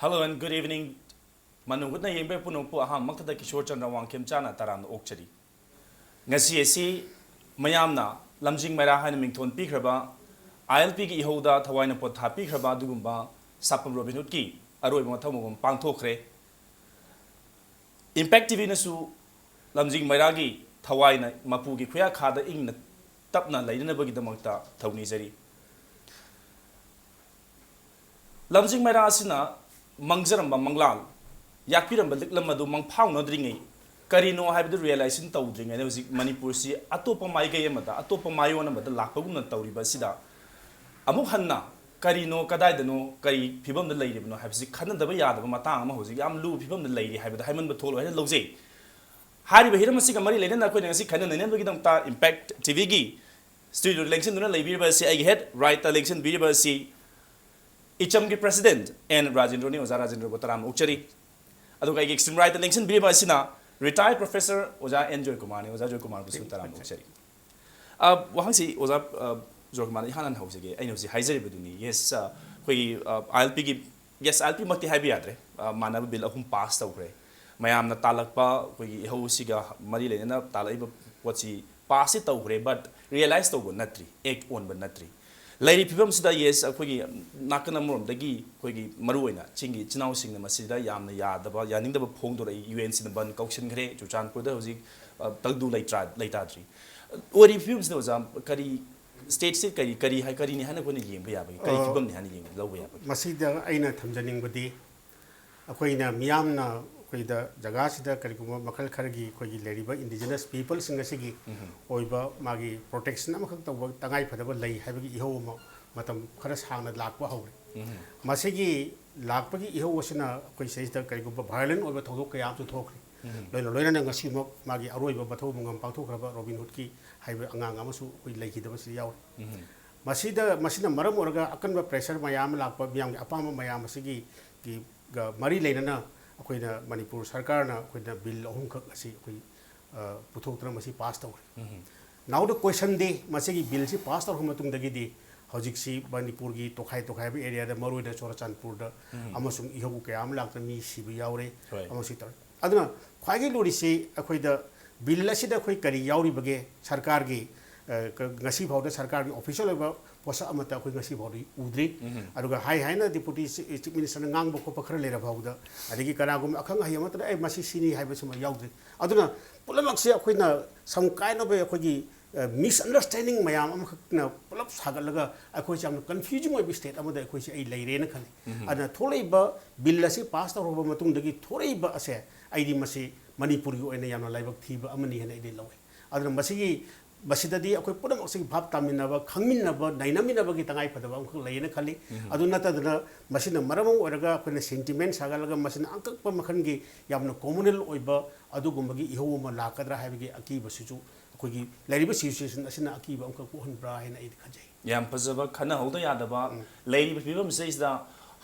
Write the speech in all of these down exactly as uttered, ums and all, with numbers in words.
Hello and good evening. ꯃꯅꯨꯡ ꯍꯨꯠꯅ ꯌꯦꯡꯕ ꯄꯨꯝꯅꯃꯛꯄꯨ ꯑꯍꯥꯟꯕꯃꯛꯇꯗ ꯀꯤꯁꯣꯔ ꯆꯟꯗ꯭ꯔ ꯋꯥꯡꯈꯦꯝ ꯆꯥꯅ ꯇꯔꯥꯝꯅ ꯑꯣꯛꯆꯔꯤ꯫ ꯉꯁꯤ ꯑꯁꯤ ꯃꯌꯥꯝꯅ ꯂꯝꯖꯤꯡ ꯃꯩꯔꯥ ꯍꯥꯏꯅ ꯃꯤꯡꯊꯣꯟ ꯄꯤꯈ꯭ꯔꯕ, ꯑꯥꯏ ꯑꯦꯜ ꯄꯤꯒꯤ ꯏꯍꯧꯗ ꯊꯋꯥꯏꯅ ꯄꯣꯠ ꯊꯥ ꯄꯤꯈ꯭ꯔꯕ ꯑꯗꯨꯒꯨꯝꯕ ꯁꯥꯐꯝ ꯔꯣꯕꯤꯟ ꯍꯨꯗꯀꯤ ꯑꯔꯣꯏꯕ ꯃꯊꯧ ꯃꯉꯝ ꯄꯥꯡꯊꯣꯛꯈ꯭ꯔꯦ꯫ ꯏꯝꯄꯦꯛ ꯇꯤ ꯚꯤꯅꯁꯨ ꯂꯝꯖꯤꯡ ꯃꯩꯔꯥꯒꯤ ꯊꯋꯥꯏꯅ ꯃꯄꯨꯒꯤ ꯈꯨꯌꯥꯈꯥꯗ ꯏꯪꯅ ꯇꯞꯅ ꯂꯩꯅꯅꯕꯒꯤꯗꯃꯛꯇ ꯊꯧꯅꯤꯖꯔꯤ꯫ ꯂꯝꯖꯤꯡ ꯃꯩꯔꯥ ꯑꯁꯤꯅ ꯃꯪꯖꯔꯝꯕ ꯃꯪꯂꯥꯟ, ꯌꯥꯛꯄꯤꯔꯝꯕ ꯂꯤꯛꯂꯝ ꯑꯗꯨ ꯃꯪꯐꯥꯎꯅꯗ꯭ꯔꯤꯉꯩ, ꯀꯔꯤꯅꯣ ꯍꯥꯏꯕꯗꯨ ꯔꯤꯌꯦꯂꯥꯏꯖꯦꯁꯟ ꯇꯧꯗ꯭ꯔꯤꯉꯩꯗ ꯍꯧꯖꯤꯛ ꯃꯅꯤꯄꯨꯔꯁꯤ ꯑꯇꯣꯞꯄ ꯃꯥꯏꯀꯩ ꯑꯃꯗ, ꯑꯇꯣꯞꯄ ꯃꯥꯏꯑꯣꯟ ꯑꯃꯗ ꯂꯥꯛꯄꯒꯨꯝꯅ ꯇꯧꯔꯤꯕ ꯑꯁꯤꯗ ꯑꯃꯨꯛ ꯍꯟꯅ ꯀꯔꯤꯅꯣ, ꯀꯗꯥꯏꯗꯅꯣ, ꯀꯔꯤ ꯐꯤꯕꯝꯗ ꯂꯩꯔꯤꯕꯅꯣ ꯍꯥꯏꯕꯁꯤ ꯈꯟꯅꯗꯕ ꯌꯥꯗꯕ ꯃꯇꯥꯡ ꯑꯃ ꯍꯧꯖꯤꯛ ꯌꯥꯝ ꯂꯨꯕ ꯐꯤꯕꯝꯗ ꯂꯩꯔꯤ ꯍꯥꯏꯕꯗ ꯍꯥꯏꯃꯟꯕ ꯊꯣꯛꯂꯣꯏ ꯍꯥꯏꯅ ꯂꯧꯖꯩ꯫ ꯍꯥꯏꯔꯤꯕ ꯍꯤꯔꯝ ꯑꯁꯤꯒ ꯃꯔꯤ ꯂꯩꯅꯅ ꯑꯩꯈꯣꯏꯅ ꯉꯁꯤ ꯈꯟꯅ ꯅꯩꯅꯕꯒꯤꯗꯃꯛꯇ ꯏꯝꯄꯦꯛ ꯇꯤ ꯚꯤꯒꯤ ꯁ꯭ꯇꯨꯗꯤꯑꯣꯗ ꯂꯦꯡꯁꯤꯟꯗꯨꯅ ꯂꯩꯕꯤꯔꯤꯕ ꯑꯁꯤ ꯑꯩꯒꯤ ꯍꯦꯠ ꯔꯥꯏꯠꯇ ꯂꯦꯡꯁꯤꯟꯕꯤꯔꯤꯕ ꯑꯁꯤ ꯏꯆꯝꯒꯤ ꯄ꯭ꯔꯦꯁꯤꯗꯦꯟꯠ ꯑꯦꯟ ꯔꯥꯖꯦꯟꯗ꯭ꯔꯣꯅꯤ꯫ ꯑꯣꯖꯥ ꯔꯥꯖꯦꯟꯗ꯭ꯔꯣꯕꯨ ꯇꯔꯥꯝꯅ ꯑꯣꯛꯆꯔꯤ꯫ ꯑꯗꯨꯒ ꯑꯩꯒꯤ ꯑꯦꯛꯁꯇ꯭ꯔꯤꯝ ꯔꯥꯏꯠꯇ ꯂꯦꯡꯁꯤꯟꯕꯤꯔꯤꯕ ꯑꯁꯤꯅ ꯔꯤꯇꯥꯌꯔ ꯄ꯭ꯔꯣꯐꯦꯁꯔ ꯑꯣꯖꯥ ꯑꯦꯟ ꯖꯣꯏꯀꯨꯃꯥꯔꯅꯤ꯫ ꯑꯣꯖꯥ ꯖꯣꯏꯀꯨꯃꯥꯔꯕꯨꯁꯨ ꯇꯔꯥꯝꯅ ꯑꯣꯛꯆꯔꯤ꯫ ꯑ, ꯋꯥꯍꯪꯁꯤ ꯑꯣꯖꯥ, ꯑ, ꯖꯣꯏꯀꯨꯃꯥꯔꯅ ꯏꯍꯥꯟ ꯍꯥꯟꯅ ꯍꯧꯖꯒꯦ꯫ ꯑꯩꯅ ꯍꯧꯖꯤꯛ ꯍꯥꯏꯖꯔꯤꯕꯗꯨꯅꯤ꯫ ꯌꯦꯁ, ꯑ, ꯑꯩꯈꯣꯏꯒꯤ, ꯑ, ꯑꯥꯏ ꯑꯦꯜ ꯄꯤꯒꯤ, ꯌꯦꯁ, ꯑꯥꯏ ꯑꯦꯜ ꯄꯤꯃꯛꯇꯤ ꯍꯥꯏꯕ ꯌꯥꯗ꯭ꯔꯦ꯫ ꯑ, ꯃꯥꯟꯅꯕ ꯕꯤꯜ ꯑꯍꯨꯝ ꯄꯥꯁ ꯇꯧꯈ꯭ꯔꯦ꯫ ꯃꯌꯥꯝꯅ ꯇꯥꯜꯂꯛꯄ ꯑꯩꯈꯣꯏꯒꯤ ꯏꯍꯧꯁꯤꯒ ꯃꯔꯤ ꯂꯩꯅꯅ ꯇꯥꯜꯂꯛꯏꯕ ꯄꯣꯠꯁꯤ ꯄꯥꯁꯁꯤ ꯇꯧꯈ꯭ꯔꯦ, but ꯔꯤꯌꯦꯂꯥꯏꯁ ꯇꯧꯕ ꯅꯠꯇ꯭ꯔꯤ, ꯑꯦꯛ ꯑꯣꯟꯕ ꯅꯠꯇ꯭ꯔꯤ꯫ ꯂꯩꯔꯤꯕ ꯐꯤꯕꯝꯁꯤꯗ, ꯌꯦꯁ, ꯑꯩꯈꯣꯏꯒꯤ ꯅꯥꯀꯟ ꯑꯃꯔꯣꯝꯗꯒꯤ ꯑꯩꯈꯣꯏꯒꯤ ꯃꯔꯨꯑꯣꯏꯅ ꯆꯤꯡꯒꯤ ꯏꯆꯤꯟ ꯏꯅꯥꯎꯁꯤꯡꯅ ꯃꯁꯤꯗ ꯌꯥꯝꯅ ꯌꯥꯗꯕ, ꯌꯥꯅꯤꯡꯗꯕ ꯐꯣꯡꯗꯣꯔꯛꯏ꯫ ꯌꯨ ꯑꯦꯟ ꯁꯤꯅ ꯕꯟ ꯀꯧꯁꯤꯟꯈ꯭ꯔꯦ, ꯆꯨꯔꯆꯥꯟꯄꯨꯔꯗ ꯍꯧꯖꯤꯛ, ꯑ, ꯇꯪꯗꯨ ꯂꯩꯇ꯭ꯔꯥ-, ꯂꯩꯇꯥꯗ꯭ꯔꯤ꯫ ꯑꯣꯏꯔꯤꯕ ꯐꯤꯕꯝꯁꯤꯗ ꯑꯣꯖꯥ, ꯀꯔꯤ ꯁ꯭ꯇꯦꯠꯁꯤ ꯀꯔꯤ, ꯀꯔꯤ ꯍꯥꯏ-, ꯀꯔꯤꯅꯤ ꯍꯥꯏꯅ ꯑꯩꯈꯣꯏꯅ ꯌꯦꯡꯕ ꯌꯥꯕꯒꯦ? ꯀꯔꯤ ꯑ, ꯐꯤꯕꯝꯅꯤ ꯍꯥꯏꯅ ꯌꯦꯡꯕ, ꯂꯧꯕ ꯌꯥꯕꯒꯦ? ꯃꯁꯤꯗ ꯑꯩꯅ ꯊꯝꯖꯅꯤꯡꯕꯗꯤ, ꯑꯩꯈꯣꯏꯅ ꯃꯤꯌꯥꯝꯅ ꯑꯩꯈꯣꯏꯗ ꯖꯒꯥꯁꯤꯗ ꯀꯔꯤꯒꯨꯝꯕ ꯃꯈꯜ ꯈꯔꯒꯤ ꯑꯩꯈꯣꯏꯒꯤ ꯂꯩꯔꯤꯕ ꯏꯟꯗꯤꯖꯤꯅꯁ ꯄꯤꯄꯜꯁꯤꯡ ꯑꯁꯤꯒꯤ ꯎꯝ꯫ ꯑꯣꯏꯕ ꯃꯥꯒꯤ ꯄ꯭ꯔꯣꯇꯦꯛꯁꯟ ꯑꯃꯈꯛ ꯇꯧꯕ ꯇꯉꯥꯏ ꯐꯗꯕ ꯂꯩ ꯍꯥꯏꯕꯒꯤ ꯏꯍꯧ ꯑꯃ ꯃꯇꯝ ꯈꯔ ꯁꯥꯡꯅ ꯂꯥꯛꯄ ꯍꯧꯔꯦ꯫ ꯎꯝ꯫ ꯃꯁꯤꯒꯤ ꯂꯥꯛꯄꯒꯤ ꯏꯍꯧ ꯑꯁꯤꯅ ꯑꯩꯈꯣꯏ ꯁꯤꯗꯩꯁꯤꯗ ꯀꯔꯤꯒꯨꯝꯕ ꯚꯥꯏꯑꯣꯂꯦꯟ ꯑꯣꯏꯕ ꯊꯧꯗꯣꯛ ꯀꯌꯥ ꯑꯃꯁꯨ ꯊꯣꯛꯈ꯭ꯔꯦ꯫ ꯎꯝ꯫ ꯂꯣꯏꯅ ꯂꯣꯏꯅꯅ ꯉꯁꯤꯃꯛ ꯃꯥꯒꯤ ꯑꯔꯣꯏꯕ ꯃꯊꯧ ꯃꯉꯝ ꯄꯥꯡꯊꯣꯛꯈ꯭ꯔꯕ ꯔꯣꯕꯤꯟ ꯍꯨꯗꯀꯤ ꯍꯥꯏꯕ ꯑꯉꯥꯡ ꯑꯃꯁꯨ ꯑꯩꯈꯣꯏ ꯂꯩꯈꯤꯗꯕꯁꯤ ꯌꯥꯎꯔꯦ꯫ ꯎꯝ꯫ ꯃꯁꯤꯗ, ꯃꯁꯤꯅ ꯃꯔꯝ ꯑꯣꯏꯔꯒ ꯑꯀꯟꯕ ꯄ꯭ꯔꯦꯁꯔ ꯃꯌꯥꯝ ꯑꯃ ꯂꯥꯛꯄ, ꯃꯤꯌꯥꯝꯒꯤ ꯑꯄꯥꯝꯕ ꯃꯌꯥꯝ ꯑꯁꯤꯒꯤ, ꯒꯤ, ꯒ ꯃꯔꯤ ꯂꯩꯅꯅ ꯑꯩꯈꯣꯏꯅ ꯃꯅꯤꯄꯨꯔ ꯁꯔꯀꯥꯔꯅ ꯑꯩꯈꯣꯏꯅ ꯕꯤꯜ ꯑꯍꯨꯝꯈꯛ ꯑꯁꯤ ꯑꯩꯈꯣꯏ, ꯑ, ꯄꯨꯊꯣꯛꯇꯨꯅ ꯃꯁꯤ ꯄꯥꯁ ꯇꯧꯈ꯭ꯔꯦ꯫ ꯎꯝ꯫ Now the question ꯗꯤ, ꯃꯁꯤꯒꯤ ꯕꯤꯜꯁꯤ ꯄꯥꯁ ꯇꯧꯔꯕ ꯃꯇꯨꯡꯗꯒꯤꯗꯤ ꯍꯧꯖꯤꯛꯁꯤ ꯃꯅꯤꯄꯨꯔꯒꯤ ꯇꯣꯈꯥꯏ ꯇꯣꯈꯥꯏꯕ ꯑꯦꯔꯤꯌꯥꯗ, ꯃꯔꯨꯑꯣꯏꯅ ꯆꯨꯔꯥꯆꯥꯟꯄꯨꯔꯗ ꯑꯃꯁꯨꯡ ꯏꯍꯧ ꯀꯌꯥ ꯑꯃ ꯂꯥꯛꯇꯅ ꯃꯤ ꯁꯤꯕ ꯌꯥꯎꯔꯦ꯫ ꯍꯣꯏ꯫ ꯑꯃꯁꯨꯡ ꯇꯧꯔꯦ꯫ ꯑꯗꯨꯅ ꯈ꯭ꯋꯥꯏꯗꯒꯤ ꯂꯨꯔꯤꯁꯤ ꯑꯩꯈꯣꯏꯗ ꯕꯤꯜ ꯑꯁꯤꯗ ꯑꯩꯈꯣꯏ ꯀꯔꯤ ꯌꯥꯎꯔꯤꯕꯒꯦ? ꯁꯔꯀꯥꯔꯒꯤ, ꯑ, ꯀ-, ꯉꯁꯤ ꯐꯥꯎꯗ ꯁꯔꯀꯥꯔꯒꯤ ꯑꯣꯐꯤꯁꯤꯌꯦꯜ ꯑꯣꯏꯕ ꯄꯣꯠꯁꯛ ꯑꯃꯠꯇ ꯑꯩꯈꯣꯏ ꯉꯁꯤ ꯐꯥꯎꯗ ꯎꯗ꯭ꯔꯤ꯫ ꯎꯝ꯫ ꯑꯗꯨꯒ ꯍꯥꯏ ꯍꯥꯏꯅ ꯗꯤꯄꯨꯇꯤ ꯆꯤ-, ꯆꯤꯐ ꯃꯤꯅꯤꯁꯇꯔꯅ ꯉꯥꯡꯕ ꯈꯣꯠꯄ ꯈꯔ ꯂꯩꯔ ꯐꯥꯎꯗ, ꯑꯗꯒꯤ ꯀꯅꯥꯒꯨꯝꯕ ꯑꯈꯪ ꯑꯍꯩ ꯑꯃꯠꯇꯅ "ꯑꯦ, ꯃꯁꯤ ꯁꯤꯅꯤ" ꯍꯥꯏꯕꯁꯤꯃ ꯌꯥꯎꯗ꯭ꯔꯤ꯫ ꯑꯗꯨꯅ ꯄꯨꯝꯅꯃꯛꯁꯦ ꯑꯩꯈꯣꯏꯅ some kind of a ꯑꯩꯈꯣꯏꯒꯤ, ꯑ, misunderstanding ꯃꯌꯥꯝ ꯑꯃꯈꯛꯅ ꯄꯨꯂꯞ ꯁꯥꯒꯠꯂꯒ ꯑꯩꯈꯣꯏꯁꯦ ꯌꯥꯝꯅ confusing ꯑꯣꯏꯕ state ꯑꯃꯗ ꯑꯩꯈꯣꯏꯁꯦ ꯑꯩ ꯂꯩꯔꯦꯅ ꯈꯜꯂꯤ꯫ ꯎꯝ꯫ ꯑꯗꯨꯅ ꯊꯣꯛꯂꯛꯏꯕ ꯕꯤꯜ ꯑꯁꯤ ꯄꯥꯁ ꯇꯧꯔꯕ ꯃꯇꯨꯡꯗꯒꯤ ꯊꯣꯛꯂꯛꯏꯕ ꯑꯁꯦ ꯑꯩꯗꯤ ꯃꯁꯤ ꯃꯅꯤꯄꯨꯔꯒꯤ ꯑꯣꯏꯅ ꯌꯥꯝꯅ ꯂꯥꯏꯕꯛ ꯊꯤꯕ ꯑꯃꯅꯤ ꯍꯥꯏꯅ ꯑꯩꯗꯤ ꯂꯧꯏ꯫ ꯑꯗꯨꯅ ꯃꯁꯤꯒꯤ, ꯃꯁꯤꯗꯗꯤ ꯑꯩꯈꯣꯏ ꯄꯨꯝꯅꯃꯛꯁꯤ ꯚꯥꯞ ꯇꯥꯃꯤꯟꯅꯕ, ꯈꯪꯃꯤꯟꯅꯕ, ꯅꯩꯅꯃꯤꯟꯅꯕꯒꯤ ꯇꯉꯥꯏꯐꯗꯕ ꯑꯃꯈꯛ ꯂꯩꯌꯦꯅ ꯈꯜꯂꯤ꯫ ꯎꯝ꯫ ꯑꯗꯨ ꯅꯠꯇꯗꯅ ꯃꯁꯤꯅ ꯃꯔꯝ ꯑꯃ ꯑꯣꯏꯔꯒ ꯑꯩꯈꯣꯏꯅ sentiment ꯁꯥꯒꯠꯂꯒ ꯃꯁꯤꯅ ꯑꯉꯛꯄ ꯃꯈꯜꯒꯤ ꯌꯥꯝꯅ communal ꯑꯣꯏꯕ ꯑꯗꯨꯒꯨꯝꯕꯒꯤ ꯏꯍꯧ ꯑꯃ ꯂꯥꯛꯀꯗ꯭ꯔꯥ ꯍꯥꯏꯕꯒꯤ ꯑꯀꯤꯕꯁꯤꯁꯨ ꯑꯩꯈꯣꯏꯒꯤ ꯂꯩꯔꯤꯕ situation ꯑꯁꯤꯅ ꯑꯀꯤꯕ ꯑꯃꯈꯛ ꯄꯣꯛꯍꯟꯕ꯭ꯔꯥ ꯍꯥꯏꯅ ꯑꯩꯗꯤ ꯈꯟꯖꯩ꯫ ꯌꯥꯝ ꯐꯖꯕ, ꯈꯟꯅꯍꯧꯗ ꯌꯥꯗꯕ, ꯎꯝ꯫ ꯂꯩꯔꯤꯕ ꯐꯤꯕꯝꯁꯤꯗꯩꯁꯤꯗ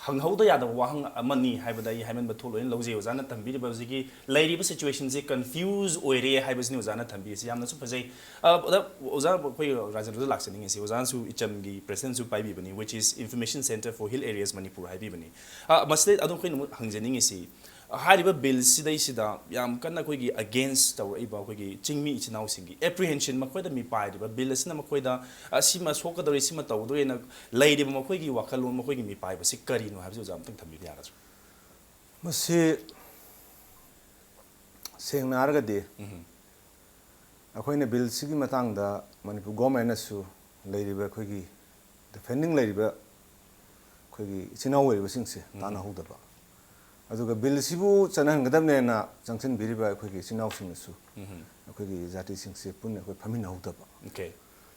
ꯍꯪꯍꯧꯗ ꯌꯥꯗꯕ ꯋꯥꯍꯪ ꯑꯃꯅꯤ ꯍꯥꯏꯕꯗ ꯑꯩ ꯍꯥꯏꯃꯟꯕ ꯊꯣꯛꯂꯣꯏꯅ ꯂꯧꯖꯩ꯫ ꯑꯣꯖꯥꯅ ꯊꯝꯕꯤꯔꯤꯕ ꯍꯧꯖꯤꯛꯀꯤ ꯂꯩꯔꯤꯕ situationꯁꯦ confuse ꯑꯣꯏꯔꯦ ꯍꯥꯏꯕꯁꯤꯅꯤ ꯑꯣꯖꯥꯅ ꯊꯝꯕꯤꯔꯤꯁꯤ꯫ ꯌꯥꯝꯅꯁꯨ ꯐꯖꯩ꯫ ꯑ, ꯑꯣꯖꯥ, ꯑꯣꯖꯥ, ꯑꯩꯈꯣꯏ ꯔꯥꯖꯦꯟꯗ꯭ꯔꯗ ꯂꯥꯛꯆꯅꯤꯡꯉꯤꯁꯤ, ꯑꯣꯖꯥꯅꯁꯨ ꯏꯆꯝꯒꯤ presidentꯁꯨ ꯄꯥꯏꯕꯤꯕꯅꯤ, which is Information Centre for Hill Areas Manipur ꯍꯥꯏꯕꯤꯕꯅꯤ꯫ ꯑ, ꯃꯁꯤꯗꯩ ꯑꯗꯨꯝ ꯑꯩꯈꯣꯏꯅ ꯑꯃꯨꯛ ꯍꯪꯖꯅꯤꯡꯉꯤꯁꯤ, ꯍꯥꯏꯔꯤꯕ ꯕꯤꯜꯁꯤꯗꯩꯁꯤꯗ ꯌꯥꯝ ꯀꯟꯅ ꯑꯩꯈꯣꯏꯒꯤ against ꯇꯧꯔꯛꯏꯕ ꯑꯩꯈꯣꯏꯒꯤ ꯆꯤꯡꯃꯤ ꯏꯆꯤꯟ ꯏꯅꯥꯎꯁꯤꯡꯒꯤ apprehension, ꯃꯈꯣꯏꯗ ꯃꯤꯄꯥꯏꯔꯤꯕ ꯕꯤꯜ ꯑꯁꯤꯅ ꯃꯈꯣꯏꯗ, ꯑ, ꯁꯤꯃ ꯁꯣꯛꯀꯗꯧꯔꯤ, ꯁꯤꯃ ꯇꯧꯒꯗꯧꯔꯤꯅ ꯂꯩꯔꯤꯕ ꯃꯈꯣꯏꯒꯤ ꯋꯥꯈꯜꯂꯣꯟ, ꯃꯈꯣꯏꯒꯤ ꯃꯤꯄꯥꯏꯕꯁꯤ ꯀꯔꯤꯅꯣ ꯍꯥꯏꯕꯁꯤ ꯑꯣꯖꯥ ꯑꯝꯇꯪ ꯊꯝꯕꯤꯕ ꯌꯥꯒꯗ꯭ꯔꯥ? ꯃꯁꯤ ꯁꯦꯡꯅ ꯍꯥꯏꯔꯒꯗꯤ ꯎꯝ꯫ ꯑꯩꯈꯣꯏꯅ ꯕꯤꯜꯁꯤꯒꯤ ꯃꯇꯥꯡꯗ ꯃꯅꯤꯄꯨꯔ ꯒꯣꯔꯃꯦꯟꯅꯁꯨ ꯂꯩꯔꯤꯕ ꯑꯩꯈꯣꯏꯒꯤ defending ꯂꯩꯔꯤꯕ ꯑꯩꯈꯣꯏꯒꯤ ꯏꯆꯤꯟ ꯏꯅꯥꯎ ꯑꯣꯏꯔꯤꯕꯁꯤꯡꯁꯦ ꯎꯝ꯫ ꯇꯥꯟꯅꯍꯧꯗꯕ, ꯑꯗꯨꯒ ꯕꯤꯜꯁꯤꯕꯨ ꯆꯠꯅꯍꯟꯒꯗꯕꯅꯦꯅ ꯆꯪꯁꯤꯟꯕꯤꯔꯤꯕ ꯑꯩꯈꯣꯏꯒꯤ ꯏꯆꯤꯟ ꯏꯅꯥꯎꯁꯤꯡꯅꯁꯨ ꯎꯝ꯫ ꯑꯩꯈꯣꯏꯒꯤ ꯖꯥꯇꯤꯁꯤꯡꯁꯦ ꯄꯨꯟꯅ ꯑꯩꯈꯣꯏ ꯐꯝꯃꯤꯟꯅꯍꯧꯗꯕ, OK꯫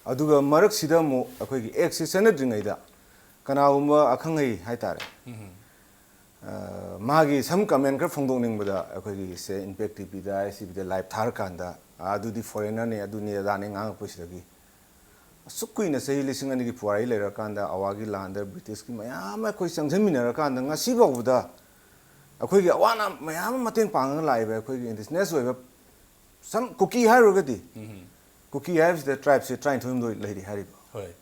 ꯑꯗꯨꯒ ꯃꯔꯛꯁꯤꯗ ꯑꯃꯨꯛ ꯑꯩꯈꯣꯏꯒꯤ actꯁꯤ ꯆꯠꯅꯗ꯭ꯔꯤꯉꯩꯗ ꯀꯅꯥꯒꯨꯝꯕ ꯑꯈꯪ ꯑꯍꯩ ꯍꯥꯏꯇꯥꯔꯦ, ꯎꯝ꯫ ꯑ, ꯃꯥꯒꯤ some comment ꯈꯔ ꯐꯣꯡꯗꯣꯛꯅꯤꯡꯕꯗ ꯑꯩꯈꯣꯏꯒꯤ ꯁꯦ Impact TVꯗ, ISTVꯗ live ꯊꯥꯔꯀꯥꯟꯗ, "ꯑꯥ, ꯑꯗꯨꯗꯤ foreignerꯅꯦ, ꯑꯗꯨꯅꯤ ꯑꯗꯥꯅꯤ" ꯉꯥꯡꯉꯛꯄꯁꯤꯗꯒꯤ ꯑꯁꯨꯛ ꯀꯨꯏꯅ ꯆꯍꯤ ꯂꯤꯁꯤꯡ ꯑꯅꯤꯒꯤ ꯄꯨꯋꯥꯔꯤ ꯂꯩꯔꯀꯥꯟꯗ, ꯑꯋꯥꯒꯤ ꯂꯥꯟꯗ, Britishꯀꯤ ꯃꯌꯥꯝ ꯑꯃ ꯑꯩꯈꯣꯏ ꯆꯪꯁꯤꯟꯃꯤꯟꯅꯔꯀꯥꯟꯗ ꯉꯁꯤ ꯐꯥꯎꯕꯗ ꯑꯩꯈꯣꯏꯒꯤ ꯑꯋꯥ ꯑꯅꯥ ꯃꯌꯥꯝ ꯑꯃ ꯃꯇꯦꯡ ꯄꯥꯡꯉꯒ ꯂꯥꯛꯏꯕ ꯑꯩꯈꯣꯏꯒꯤ indigenous ꯑꯣꯏꯕ some ꯀꯨꯀꯤ ꯍꯥꯏꯔꯨꯔꯒꯗꯤ, ꯎꯝ꯫ ꯀꯨꯀꯤ ꯍꯥꯏꯕꯁꯤꯗ tribeꯁꯦ ꯇꯔꯥꯅꯤꯊꯣꯏ ꯍꯨꯝꯗꯣꯏ ꯂꯩꯔꯤ ꯍꯥꯏꯔꯤꯕ꯫ ꯍꯣꯏ꯫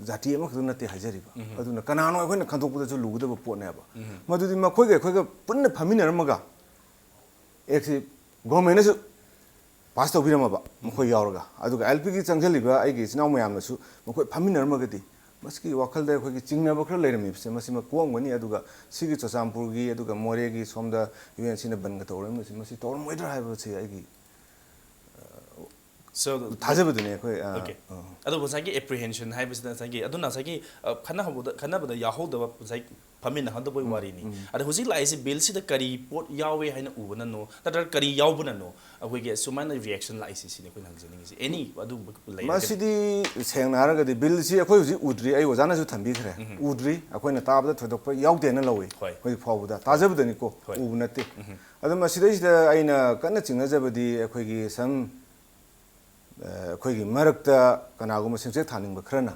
ꯖꯥꯇꯤ ꯑꯃꯈꯛꯇ ꯅꯠꯇꯦ ꯍꯥꯏꯖꯔꯤꯕ꯫ ꯑꯗꯨꯅ ꯀꯅꯥꯅꯣ ꯑꯩꯈꯣꯏꯅ ꯈꯪꯗꯣꯛꯄꯗꯁꯨ ꯂꯨꯒꯗꯕ ꯄꯣꯠꯅꯦꯕ꯫ ꯃꯗꯨꯗꯤ ꯃꯈꯣꯏꯒ ꯑꯩꯈꯣꯏꯒ ꯄꯨꯟꯅ ꯐꯝꯃꯤꯟꯅꯔꯝꯃꯒ ꯑꯦꯛꯁꯤ ꯒꯣꯔꯃꯦꯟꯅꯁꯨ ꯄꯥꯁ ꯇꯧꯕꯤꯔꯝꯃꯕ ꯃꯈꯣꯏ ꯌꯥꯎꯔꯒ, ꯑꯗꯨꯒ ꯑꯦꯜ ꯄꯤꯒꯤ ꯆꯪꯁꯤꯜꯂꯤꯕ ꯑꯩꯒꯤ ꯏꯆꯤꯟ ꯏꯅꯥꯎ ꯃꯌꯥꯝꯅꯁꯨ ꯃꯈꯣꯏ ꯐꯝꯃꯤꯟꯅꯔꯝꯃꯒꯗꯤ ꯃꯁꯤꯒꯤ ꯋꯥꯈꯜꯗ ꯑꯩꯈꯣꯏꯒꯤ ꯆꯤꯡꯅꯕ ꯈꯔ ꯂꯩꯔꯝꯃꯤꯕꯁꯦ ꯃꯁꯤꯃꯛ ꯀꯣꯛꯑꯝꯒꯅꯤ꯫ ꯑꯗꯨꯒ ꯁꯤꯒꯤ ꯆꯨꯔꯆꯥꯟꯄꯨꯔꯒꯤ ꯑꯗꯨꯒ ꯃꯣꯔꯦꯒꯤ ꯁꯣꯝꯗ ꯌꯨ ꯑꯦꯟ ꯁꯤꯅ ꯕꯟꯒ ꯇꯧꯔꯝꯃꯤꯕꯁꯦ ꯃꯁꯤ ꯇꯧꯔꯝꯃꯣꯏꯗ꯭ꯔꯥ ꯍꯥꯏꯕꯁꯤ ꯑꯩꯒꯤ So, ꯊꯥꯖꯕꯗꯨꯅꯦ ꯑꯩꯈꯣꯏ꯫ ꯑ, Okay. ꯑ꯫ ꯑꯗꯨꯕꯨ ꯉꯁꯥꯏꯒꯤ ꯑꯦꯄ꯭ꯔꯤꯍꯦꯟꯁꯟ ꯍꯥꯏꯕꯁꯤꯗ ꯉꯁꯥꯏꯒꯤ ꯑꯗꯨꯅ ꯉꯁꯥꯏꯒꯤ ꯑ, ꯈꯟꯅꯍꯧꯕꯗ ꯈꯟꯅꯕꯗ ꯌꯥꯎꯍꯧꯗꯕ ꯉꯁꯥꯏ ꯐꯝꯃꯤꯟꯅꯍꯧꯗꯕꯒꯤ ꯋꯥꯔꯤꯅꯤ꯫ ꯑꯗ ꯍꯧꯖꯤꯛ ꯂꯥꯛꯏꯁꯤ ꯕꯤꯜꯁꯤꯗ ꯀꯔꯤ ꯄꯣꯠ ꯌꯥꯎꯋꯦ ꯍꯥꯏꯅ ꯎꯕꯅꯅꯣ ꯅꯠꯇ꯭ꯔꯒ ꯀꯔꯤ ꯌꯥꯎꯕꯅꯅꯣ ꯑꯩꯈꯣꯏꯒꯤ ꯁꯨꯃꯥꯏꯅ ꯔꯤꯌꯦꯛꯁꯟ ꯂꯥꯛꯏꯁꯤ ꯁꯤꯅꯤ ꯑꯩꯈꯣꯏꯅ ꯍꯪꯖꯅꯤꯡꯉꯤꯁꯤ꯫ ꯑꯦꯅꯤ ꯑꯗꯨꯒꯨꯝꯕ ꯂꯩꯔꯒꯗꯤ꯫ ꯃꯁꯤꯗꯤ ꯁꯦꯡꯅ ꯍꯥꯏꯔꯒꯗꯤ ꯕꯤꯜꯁꯤ ꯑꯩꯈꯣꯏ ꯍꯧꯖꯤꯛ ꯎꯗ꯭ꯔꯤ, ꯑꯩ ꯑꯣꯖꯥꯅꯁꯨ ꯊꯝꯕꯤꯈ꯭ꯔꯦ꯫ ꯎꯗ꯭ꯔꯤ, ꯑꯩꯈꯣꯏꯅ ꯇꯥꯕꯗ ꯊꯣꯏꯗꯣꯛꯄ ꯌꯥꯎꯗꯦꯅ ꯂꯧꯏ꯫ ꯍꯣꯏ꯫ ꯍꯧꯖꯤꯛ ꯐꯥꯎꯕꯗ ꯇꯥꯖꯕꯗꯅꯤꯀꯣ, ꯍꯣꯏ꯫ ꯎꯕ ꯅꯠꯇꯦ꯫ ꯑꯗꯣ ꯃꯁꯤꯗꯩꯁꯤꯗ ꯑꯩꯅ ꯀꯟꯅ ꯆꯤꯡꯅꯖꯕꯗꯤ ꯑꯩꯈꯣꯏꯒꯤ ꯁꯝ ꯑ, ꯑꯩꯈꯣꯏꯒꯤ ꯃꯔꯛꯇ ꯀꯅꯥꯒꯨꯝꯕ ꯁꯦꯟꯖꯦꯛ ꯊꯥꯅꯤꯡꯕ ꯈꯔꯅ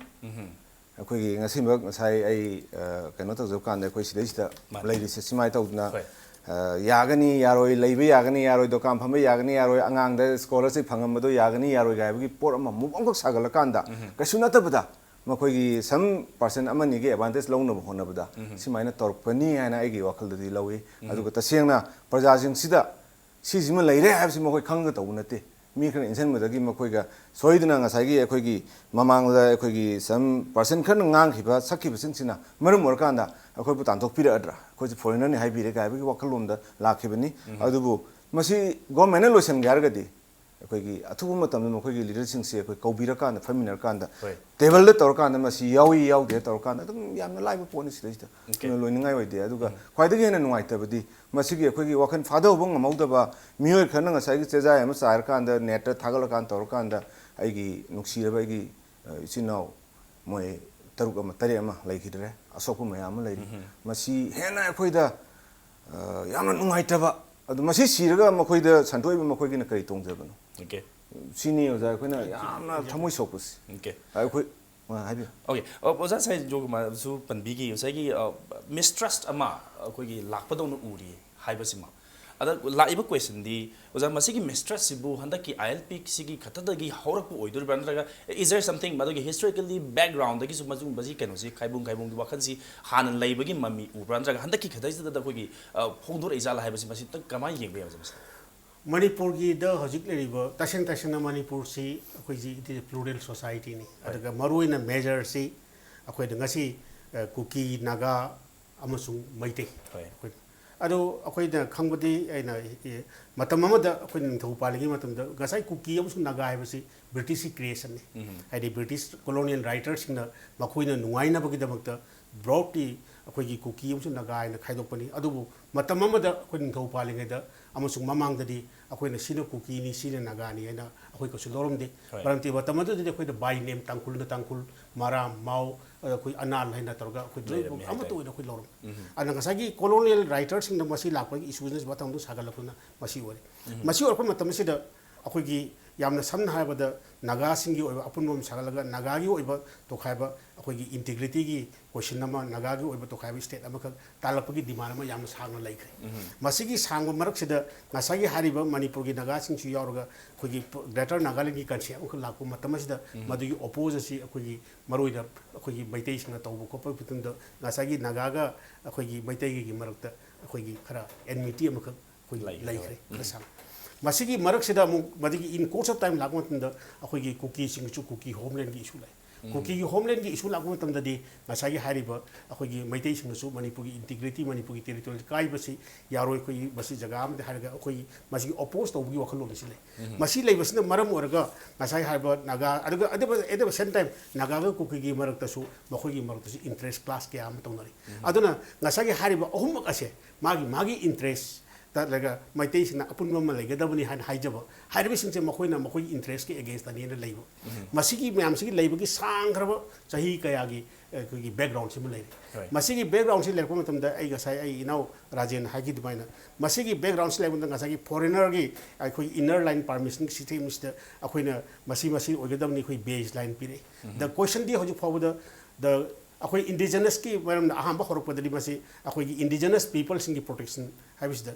ꯑꯩꯈꯣꯏꯒꯤ ꯉꯁꯤꯃꯛ ꯉꯁꯥꯏ ꯑꯩ ꯑ, ꯀꯩꯅꯣ ꯇꯧꯖꯕ ꯀꯥꯟꯗ ꯑꯩꯈꯣꯏ ꯁꯤꯗꯩꯁꯤꯗ ꯃꯥꯅꯤ꯫ ꯂꯩꯔꯤꯁꯦ ꯁꯨꯃꯥꯏꯅ ꯇꯧꯗꯅ ꯍꯣꯏ꯫ ꯑ, ꯌꯥꯒꯅꯤ ꯌꯥꯔꯣꯏ, ꯂꯩꯕ ꯌꯥꯒꯅꯤ ꯌꯥꯔꯣꯏ, ꯗꯨꯀꯥꯟ ꯐꯝꯕ ꯌꯥꯒꯅꯤ ꯌꯥꯔꯣꯏ, ꯑꯉꯥꯡꯗ ꯁ꯭ꯀꯣꯂꯔꯁꯤꯞ ꯐꯪꯉꯝꯕꯗꯣ ꯌꯥꯒꯅꯤ ꯌꯥꯔꯣꯏ ꯍꯥꯏꯕꯒꯤ ꯄꯣꯠ ꯑꯃ ꯃꯨꯛ ꯑꯃꯈꯛ ꯁꯥꯒꯠꯂꯀꯥꯟꯗ ꯀꯩꯁꯨ ꯅꯠꯇꯕꯗ ꯃꯈꯣꯏꯒꯤ ꯁꯝ ꯄꯥꯔꯁꯟ ꯑꯃꯅꯤꯒꯤ ꯑꯦꯗꯚꯥꯟꯇꯦꯖ ꯂꯧꯅꯕ ꯍꯣꯠꯅꯕꯗ ꯁꯨꯃꯥꯏꯅ ꯇꯧꯔꯛꯄꯅꯤ ꯍꯥꯏꯅ ꯑꯩꯒꯤ ꯋꯥꯈꯜꯗꯗꯤ ꯂꯧꯏ꯫ ꯑꯗꯨꯒ ꯇꯁꯦꯡꯅ ꯄ꯭ꯔꯖꯥꯁꯤꯡꯁꯤꯗ ꯁꯤꯁꯤꯃ ꯂꯩꯔꯦ ꯍꯥꯏꯕꯁꯤ ꯃꯈꯣꯏ ꯈꯪꯒꯗꯧꯕ ꯅꯠꯇꯦ꯫ ꯃꯤ ꯈꯔꯅ ꯏꯟꯁꯤꯟꯕꯗꯒꯤ ꯃꯈꯣꯏꯒ ꯁꯣꯏꯗꯅ ꯉꯁꯥꯏꯒꯤ ꯑꯩꯈꯣꯏꯒꯤ ꯃꯃꯥꯡꯗ ꯑꯩꯈꯣꯏꯒꯤ ꯁꯝ ꯄꯥꯔꯁꯟ ꯈꯔꯅ ꯉꯥꯡꯈꯤꯕ ꯁꯛꯈꯤꯕꯁꯤꯡꯁꯤꯅ ꯃꯔꯝ ꯑꯣꯏꯔꯀꯥꯟꯗ ꯑꯩꯈꯣꯏꯕꯨ ꯇꯥꯟꯊꯣꯛꯄꯤꯔꯛꯑꯗ꯭ꯔꯥ, ꯑꯩꯈꯣꯏꯁꯦ ꯐꯣꯔꯦꯅꯔꯅꯤ ꯍꯥꯏꯕꯤꯔꯦ ꯍꯥꯏꯕꯒꯤ ꯋꯥꯈꯜꯂꯣꯟꯗ ꯂꯥꯛꯈꯤꯕꯅꯤ꯫ ꯑꯗꯨꯕꯨ ꯃꯁꯤ ꯒꯣꯔꯃꯦꯟꯅ ꯂꯣꯏꯁꯤꯟꯒꯦ ꯍꯥꯏꯔꯒꯗꯤ ꯑꯩꯈꯣꯏꯒꯤ ꯑꯊꯨꯕ ꯃꯇꯝꯗ ꯃꯈꯣꯏꯒꯤ ꯂꯤꯗꯔꯁꯤꯡꯁꯦ ꯑꯩꯈꯣꯏ ꯀꯧꯕꯤꯔꯀꯥꯟꯗ ꯐꯝꯃꯤꯟꯅꯔꯀꯥꯟꯗ ꯍꯣꯏ꯫ ꯇꯦꯕꯜꯗ ꯇꯧꯔꯀꯥꯟꯗ ꯃꯁꯤ ꯌꯥꯎꯏ ꯌꯥꯎꯗꯦ ꯇꯧꯔꯀꯥꯟꯗ ꯑꯗꯨꯝ ꯌꯥꯝꯅ ꯂꯥꯏꯕ ꯄꯣꯠꯅꯤ꯫ ꯁꯤꯗꯩꯁꯤꯗ Okay. ꯑꯗꯨꯅ ꯂꯣꯏꯅꯤꯡꯉꯥꯏ ꯑꯣꯏꯗꯦ꯫ ꯑꯗꯨꯒ ꯈ꯭ꯋꯥꯏꯗꯒꯤ ꯍꯦꯟꯅ ꯅꯨꯡꯉꯥꯏꯇꯕꯗꯤ ꯃꯁꯤꯒꯤ ꯑꯩꯈꯣꯏꯒꯤ ꯋꯥꯈꯜ ꯐꯥꯊꯍꯧꯕ ꯉꯝꯍꯧꯗꯕ ꯃꯤꯑꯣꯏ ꯈꯔꯅ ꯉꯁꯥꯏꯒꯤ ꯆꯦꯖꯥꯏ ꯑꯃ ꯆꯥꯏꯔꯀꯥꯟꯗ ꯅꯦꯠꯇ ꯊꯥꯒꯠꯂꯀꯥꯟꯗ ꯇꯧꯔꯀꯥꯟꯗ ꯑꯩꯒꯤ ꯅꯨꯡꯁꯤꯔꯕ ꯑꯩꯒꯤ ꯑ, ꯏꯆꯤꯟ ꯏꯅꯥꯎ ꯃꯣꯏ ꯇꯔꯨꯛ ꯑꯃ ꯇꯔꯦꯠ ꯑꯃ ꯂꯩꯈꯤꯗ꯭ꯔꯦ, ꯑꯁꯣꯛꯄ ꯃꯌꯥꯝ ꯑꯃ ꯂꯩꯔꯤ꯫ ꯃꯁꯤ ꯍꯦꯟꯅ ꯑꯩꯈꯣꯏꯗ ꯑ, ꯌꯥꯝꯅ ꯅꯨꯡꯉꯥꯏꯇꯕ꯫ ꯑꯗꯨ ꯃꯁꯤ ꯁꯤꯔꯒ ꯃꯈꯣꯏꯗ ꯁꯟꯗꯣꯛꯏꯕ ꯃꯈꯣꯏꯒꯤꯅ ꯀꯔꯤ ꯇꯣꯡꯖꯕꯅꯣ? Okay. ꯁꯤꯅꯤ ꯑꯣꯖꯥ ꯑꯩꯈꯣꯏꯅ ꯌꯥꯝꯅ ꯊꯃꯣꯏ ꯁꯣꯛꯄꯁꯤ꯫ Okay. ꯑꯩꯈꯣꯏ ꯑ, ꯍꯥꯏꯕꯤꯌꯨ꯫ Okay. ꯑꯣ, ꯑꯣꯖꯥ ꯉꯁꯥꯏ ꯖꯣꯒꯨꯃꯥꯔꯁꯨ ꯄꯟꯕꯤꯈꯤ ꯉꯁꯥꯏꯒꯤ ꯃꯤꯁꯇ꯭ꯔꯁ ꯑꯃ ꯑꯩꯈꯣꯏꯒꯤ ꯂꯥꯛꯄꯗꯧꯅ ꯎꯔꯤ ꯍꯥꯏꯕꯁꯤꯃ ꯑꯗ ꯂꯥꯛꯏꯕ ꯀꯣꯏꯁꯟꯗꯤ, ꯑꯣꯖꯥ, ꯃꯁꯤꯒꯤ ꯃꯤꯁꯇ꯭ꯔꯦꯁꯁꯤꯕꯨ ꯍꯟꯗꯛꯀꯤ ꯑꯥꯏ ꯑꯦꯜ ꯄꯤꯁꯤꯒꯤ ꯈꯛꯇꯗꯒꯤ ꯍꯧꯔꯛꯄ ꯑꯣꯏꯗꯣꯔꯤꯕ꯭ꯔꯥ, ꯅꯠꯇ꯭ꯔꯒ is there something ꯃꯗꯨꯒꯤ ꯍꯤꯁꯇꯣꯔꯤꯀꯦꯜꯂꯤ ꯕꯦꯛꯒ꯭ꯔꯥꯎꯟꯗꯒꯤꯁꯨ ꯃꯁꯤꯒꯨꯝꯕꯁꯤ ꯀꯩꯅꯣꯁꯤ ꯈꯥꯏꯕꯨꯡ ꯈꯥꯏꯕꯨꯡꯒꯤ ꯋꯥꯈꯜꯁꯤ ꯍꯥꯟꯅ ꯂꯩꯕꯒꯤ ꯃꯃꯤ ꯎꯕ꯭ꯔꯥ, ꯅꯠꯇ꯭ꯔꯒ ꯍꯟꯗꯛꯀꯤ ꯈꯛꯇꯁꯤꯗ ꯑꯩꯈꯣꯏꯒꯤ, ꯑ, ꯐꯣꯡꯗꯣꯔꯛꯏ ꯖꯥꯠꯂꯥ ꯍꯥꯏꯕꯁꯤ ꯃꯁꯤ ꯑꯝꯇꯪ ꯀꯃꯥꯏꯅ ꯌꯦꯡꯕ ꯌꯥꯏ, ꯑꯣꯖꯥ, ꯃꯁꯤ? ꯃꯅꯤꯄꯨꯔꯒꯤꯗ ꯍꯧꯖꯤꯛ ꯂꯩꯔꯤꯕ, ꯇꯁꯦꯡ ꯇꯁꯦꯡꯅ ꯃꯅꯤꯄꯨꯔꯁꯤ ꯑꯩꯈꯣꯏꯁꯤ it is a plural societyꯅꯤ꯫ ꯍꯣꯏ꯫ ꯑꯗꯨꯒ ꯃꯔꯨꯑꯣꯏꯅ ꯃꯦꯖꯔꯁꯤ ꯑꯩꯈꯣꯏꯗ ꯉꯁꯤ, ꯑ, ꯀꯨꯀꯤ, ꯅꯥꯒꯥ ꯑꯃꯁꯨꯡ ꯃꯩꯇꯩ꯫ ꯍꯣꯏ꯫ ꯑꯩꯈꯣꯏ, ꯑꯗꯣ ꯑꯩꯈꯣꯏꯅ ꯈꯪꯕꯗꯤ ꯑꯩꯅ, ꯑꯦ, ꯃꯇꯝ ꯑꯃꯗ ꯑꯩꯈꯣꯏꯅ ꯅꯤꯡꯊꯧ ꯄꯥꯜꯂꯤꯉꯩ ꯃꯇꯝꯗ ꯉꯁꯥꯏ ꯀꯨꯀꯤ ꯑꯃꯁꯨꯡ ꯅꯥꯒꯥ ꯍꯥꯏꯕꯁꯤ ꯕ꯭ꯔꯤꯇꯤꯁꯀꯤ ꯀ꯭ꯔꯤꯌꯦꯁꯟꯅꯤ꯫ ꯎꯝ꯫ ꯍꯥꯏꯗꯤ ꯕ꯭ꯔꯤꯇꯤꯁ ꯀꯣꯂꯣꯅꯤꯌꯦꯜ ꯔꯥꯏꯇꯔꯁꯤꯡꯅ ꯃꯈꯣꯏꯅ ꯅꯨꯡꯉꯥꯏꯅꯕꯒꯤꯗꯃꯛꯇ ꯕ꯭ꯔꯣꯗꯂꯤ ꯑꯩꯈꯣꯏꯒꯤ ꯀꯨꯀꯤ ꯑꯃꯁꯨꯡ ꯅꯥꯒꯥ ꯍꯥꯏꯅ ꯈꯥꯏꯗꯣꯛꯄꯅꯤ꯫ ꯑꯗꯨꯕꯨ ꯃꯇꯝ ꯑꯃꯗ ꯑꯩꯈꯣꯏ ꯅꯤꯡꯊꯧ ꯄꯥꯜꯂꯤꯉꯩꯗ ꯑꯃꯁꯨꯡ ꯃꯃꯥꯡꯗꯗꯤ ꯑꯩꯈꯣꯏꯅ ꯁꯤꯅ ꯀꯨꯀꯤꯅꯤ, ꯁꯤꯅ ꯅꯥꯒꯥꯅꯤ ꯍꯥꯏꯅ ꯑꯩꯈꯣꯏ ꯀꯩꯁꯨ ꯂꯧꯔꯝꯗꯦ꯫ ꯍꯣꯏ꯫ ꯃꯔꯝꯗꯤ ꯃꯇꯝ ꯑꯗꯨꯗꯗꯤ ꯑꯩꯈꯣꯏꯗ by name, ꯇꯥꯡꯈꯨꯜꯅ ꯇꯥꯡꯈꯨꯜ, ꯃꯔꯥꯝ, ꯃꯥꯎ, ꯑꯩꯈꯣꯏ ꯑꯅꯥꯜ ꯍꯥꯏꯅ ꯇꯧꯔꯒ ꯑꯩꯈꯣꯏ ꯂꯣꯏꯅꯃꯛ ꯂꯩꯔꯝꯃꯤ ꯑꯃꯠꯇ ꯍꯥꯏꯇꯥꯔꯦ꯫ ꯑꯣꯏꯅ ꯑꯩꯈꯣꯏ ꯂꯧꯔꯝꯃꯤ꯫ ꯎꯝ꯫ ꯑꯗꯨꯅ ꯉꯁꯥꯏꯒꯤ ꯀꯣꯂꯣꯅꯤꯌꯦꯜ ꯔꯥꯏꯇꯔꯁꯤꯡꯅ ꯃꯁꯤ ꯂꯥꯛꯄꯒꯤ ꯏꯁꯨꯁꯤꯅ ꯃꯇꯝꯗꯨ ꯁꯥꯒꯠꯂꯛꯄꯅ ꯃꯁꯤ ꯑꯣꯏꯔꯦ꯫ ꯎꯝ꯫ ꯃꯁꯤ ꯑꯣꯏꯔꯛꯄ ꯃꯇꯝ ꯑꯁꯤꯗ ꯑꯩꯈꯣꯏꯒꯤ ꯌꯥꯝꯅ ꯁꯝꯅ ꯍꯥꯏꯔꯕꯗ ꯅꯥꯒꯥꯁꯤꯡꯒꯤ ꯑꯣꯏꯕ ꯑꯄꯨꯟꯕ ꯑꯃ ꯁꯥꯒꯠꯂꯒ ꯅꯥꯒꯥꯒꯤ ꯑꯣꯏꯕ ꯇꯣꯈꯥꯏꯕ, ꯑꯩꯈꯣꯏꯒꯤ ꯏꯟꯇꯤꯒ꯭ꯔꯤꯇꯤꯒꯤ ꯀꯣꯏꯁꯟ ꯑꯃ, ꯅꯥꯒꯥꯒꯤ ꯑꯣꯏꯕ ꯇꯣꯈꯥꯏꯕ ꯁ꯭ꯇꯦꯠ ꯑꯃꯈꯛ ꯇꯥꯜꯂꯛꯄꯒꯤ ꯗꯤꯃꯥꯟ ꯑꯃ ꯌꯥꯝꯅ ꯁꯥꯡꯅ ꯂꯩꯈ꯭ꯔꯦ꯫ ꯎꯝ꯫ ꯃꯁꯤꯒꯤ ꯁꯥꯡꯕ ꯃꯔꯛꯁꯤꯗ ꯉꯁꯥꯏꯒꯤ ꯍꯥꯏꯔꯤꯕ ꯃꯅꯤꯄꯨꯔꯒꯤ ꯅꯥꯒꯥꯁꯤꯡꯁꯨ ꯌꯥꯎꯔꯒ ꯑꯩꯈꯣꯏꯒꯤ ꯒ꯭ꯔꯦꯇꯔ ꯅꯥꯒꯥꯂꯦꯟꯒꯤ ꯀꯟꯁꯦꯞ ꯑꯃꯈꯛ ꯂꯥꯛꯄ ꯃꯇꯝ ꯑꯁꯤꯗ ꯎꯝ꯫ ꯃꯗꯨꯒꯤ ꯑꯣꯄꯣꯖ ꯑꯁꯤ ꯑꯩꯈꯣꯏꯒꯤ ꯃꯔꯨꯑꯣꯏꯅ ꯑꯩꯈꯣꯏꯒꯤ ꯃꯩꯇꯩꯁꯤꯡꯅ ꯇꯧꯕ ꯈꯣꯠꯄꯒꯤ ꯃꯇꯨꯡꯗ ꯉꯁꯥꯏꯒꯤ ꯅꯥꯒꯥꯒ ꯑꯩꯈꯣꯏꯒꯤ ꯃꯩꯇꯩꯒꯒꯤ ꯃꯔꯛꯇ ꯑꯩꯈꯣꯏꯒꯤ ꯈꯔ ꯑꯦꯟꯃꯤꯇꯤ ꯑꯃꯈꯛ ꯑꯩꯈꯣꯏ ꯂꯩꯈ꯭ꯔꯦ꯫ ꯂꯩꯈ꯭ꯔꯦ꯫ ꯎꯝ꯫ ꯃꯁꯥ꯫ ꯃꯁꯤꯒꯤ ꯃꯔꯛꯁꯤꯗ ꯑꯃꯨꯛ ꯃꯗꯨꯒꯤ in course of time ꯂꯥꯛꯄ ꯃꯇꯝꯗ ꯑꯩꯈꯣꯏꯒꯤ ꯀꯨꯀꯤꯁꯤꯡꯒꯤꯁꯨ ꯀꯨꯀꯤ ꯍꯣꯝꯂꯦꯟꯒꯤ ꯏꯁꯨ ꯂꯥꯛꯑꯦ꯫ ꯎꯝ꯫ ꯀꯨꯀꯤꯒꯤ ꯍꯣꯝꯂꯦꯟꯒꯤ ꯏꯁꯨ ꯂꯥꯛꯄ ꯃꯇꯝꯗꯗꯤ ꯉꯁꯥꯏꯒꯤ ꯍꯥꯏꯔꯤꯕ ꯑꯩꯈꯣꯏꯒꯤ ꯃꯩꯇꯩꯁꯤꯡꯅꯁꯨ ꯃꯅꯤꯄꯨꯔꯒꯤ ꯏꯟꯇꯤꯒ꯭ꯔꯤꯇꯤ, ꯃꯅꯤꯄꯨꯔꯒꯤ ꯇꯦꯔꯤꯇꯣꯔꯤ ꯀꯥꯏꯕꯁꯤ ꯌꯥꯔꯣꯏ, ꯑꯩꯈꯣꯏ ꯃꯁꯤ ꯖꯒꯥ ꯑꯃꯗ ꯍꯥꯏꯔꯒ ꯑꯩꯈꯣꯏ ꯃꯁꯤꯒꯤ ꯑꯣꯄꯣꯖ ꯇꯧꯕꯒꯤ ꯋꯥꯈꯜꯂꯣꯟ ꯑꯁꯤ ꯂꯩ꯫ ꯎꯝ꯫ ꯃꯁꯤ ꯂꯩꯕꯁꯤꯅ ꯃꯔꯝ ꯑꯣꯏꯔꯒ ꯉꯁꯥꯏ ꯍꯥꯏꯔꯤꯕ ꯅꯥꯒꯥ, ꯑꯗꯨꯒ at the, at the same time ꯅꯥꯒꯥꯒ ꯀꯨꯀꯤꯒꯤ ꯃꯔꯛꯇꯁꯨ, ꯃꯈꯣꯏꯒꯤ ꯃꯔꯛꯇꯁꯨ ꯏꯟꯇꯔꯦꯁ ꯀ꯭ꯂꯥꯁ ꯀꯌꯥ ꯑꯃ ꯇꯧꯅꯔꯤ꯫ ꯎꯝ꯫ ꯑꯗꯨꯅ ꯉꯁꯥꯏꯒꯤ ꯍꯥꯏꯔꯤꯕ ꯑꯍꯨꯝꯃꯛ ꯑꯁꯦ ꯃꯥꯒꯤ, ꯃꯥꯒꯤ ꯏꯟꯇꯔꯦꯁ ꯇꯠꯂꯒ ꯃꯩꯇꯩꯁꯤꯡꯅ ꯑꯄꯨꯟꯕ ꯑꯃ ꯂꯩꯒꯗꯕꯅꯤ ꯍꯥꯏꯅ ꯍꯥꯏꯖꯕ ꯍꯥꯏꯔꯤꯕꯁꯤꯡꯁꯦ ꯃꯈꯣꯏꯅ ꯃꯈꯣꯏꯒꯤ ꯏꯟꯇꯔꯦꯁꯀꯤ ꯑꯦꯒꯦꯟꯁꯇꯅꯦꯅ ꯂꯩꯕ꯫ ꯎꯝ꯫ ꯃꯁꯤꯒꯤ ꯃꯌꯥꯝꯁꯤꯒꯤ ꯂꯩꯕꯒꯤ ꯁꯥꯡꯈ꯭ꯔꯕ ꯆꯍꯤ ꯀꯌꯥꯒꯤ, ꯑ, ꯑꯩꯈꯣꯏꯒꯤ ꯕꯦꯛꯒ꯭ꯔꯥꯎꯟꯁꯤꯃ ꯂꯩꯔꯦ꯫ ꯍꯣꯏ꯫ ꯃꯁꯤꯒꯤ ꯕꯦꯛꯒ꯭ꯔꯥꯎꯟꯁꯤ ꯂꯩꯔꯛꯄ ꯃꯇꯝꯗ ꯑꯩ ꯉꯁꯥꯏ ꯑꯩ ꯏꯅꯥꯎ ꯔꯥꯖꯦꯟ ꯍꯥꯏꯈꯤ ꯑꯗꯨꯃꯥꯏꯅ ꯃꯁꯤꯒꯤ ꯕꯦꯛꯒ꯭ꯔꯥꯎꯟꯁꯤ ꯂꯩꯔꯛꯄ ꯃꯇꯝꯗ ꯉꯁꯥꯏꯒꯤ ꯐꯣꯔꯦꯅꯔꯒꯤ ꯑꯩꯈꯣꯏ ꯏꯟꯅꯔ ꯂꯥꯏꯟ ꯄꯥꯔꯃꯤꯁꯟꯒꯤ ꯁꯤꯁꯇꯦꯝꯁꯤꯗ ꯑꯩꯈꯣꯏꯅ ꯃꯁꯤ, ꯃꯁꯤ ꯑꯣꯏꯒꯗꯕꯅꯤ ꯑꯩꯈꯣꯏ ꯕꯦꯖ ꯂꯥꯏꯟ ꯄꯤꯔꯛꯏ꯫ ꯎꯝ꯫ ꯗ ꯀꯣꯏꯁꯟꯗꯤ ꯍꯧꯖꯤꯛ ꯐꯥꯎꯕꯗ ꯗ ꯑꯩꯈꯣꯏ ꯏꯟꯗꯤꯖꯤꯅꯁꯀꯤ ꯃꯔꯝꯗ ꯑꯍꯥꯟꯕ ꯍꯧꯔꯛꯄꯗꯗꯤ ꯃꯁꯤ ꯑꯩꯈꯣꯏꯒꯤ ꯏꯟꯗꯤꯖꯤꯅꯁ ꯄꯤꯄꯜꯁꯤꯡꯒꯤ ꯄ꯭ꯔꯣꯇꯦꯛꯁꯟ ꯍꯥꯏꯕꯁꯤꯗ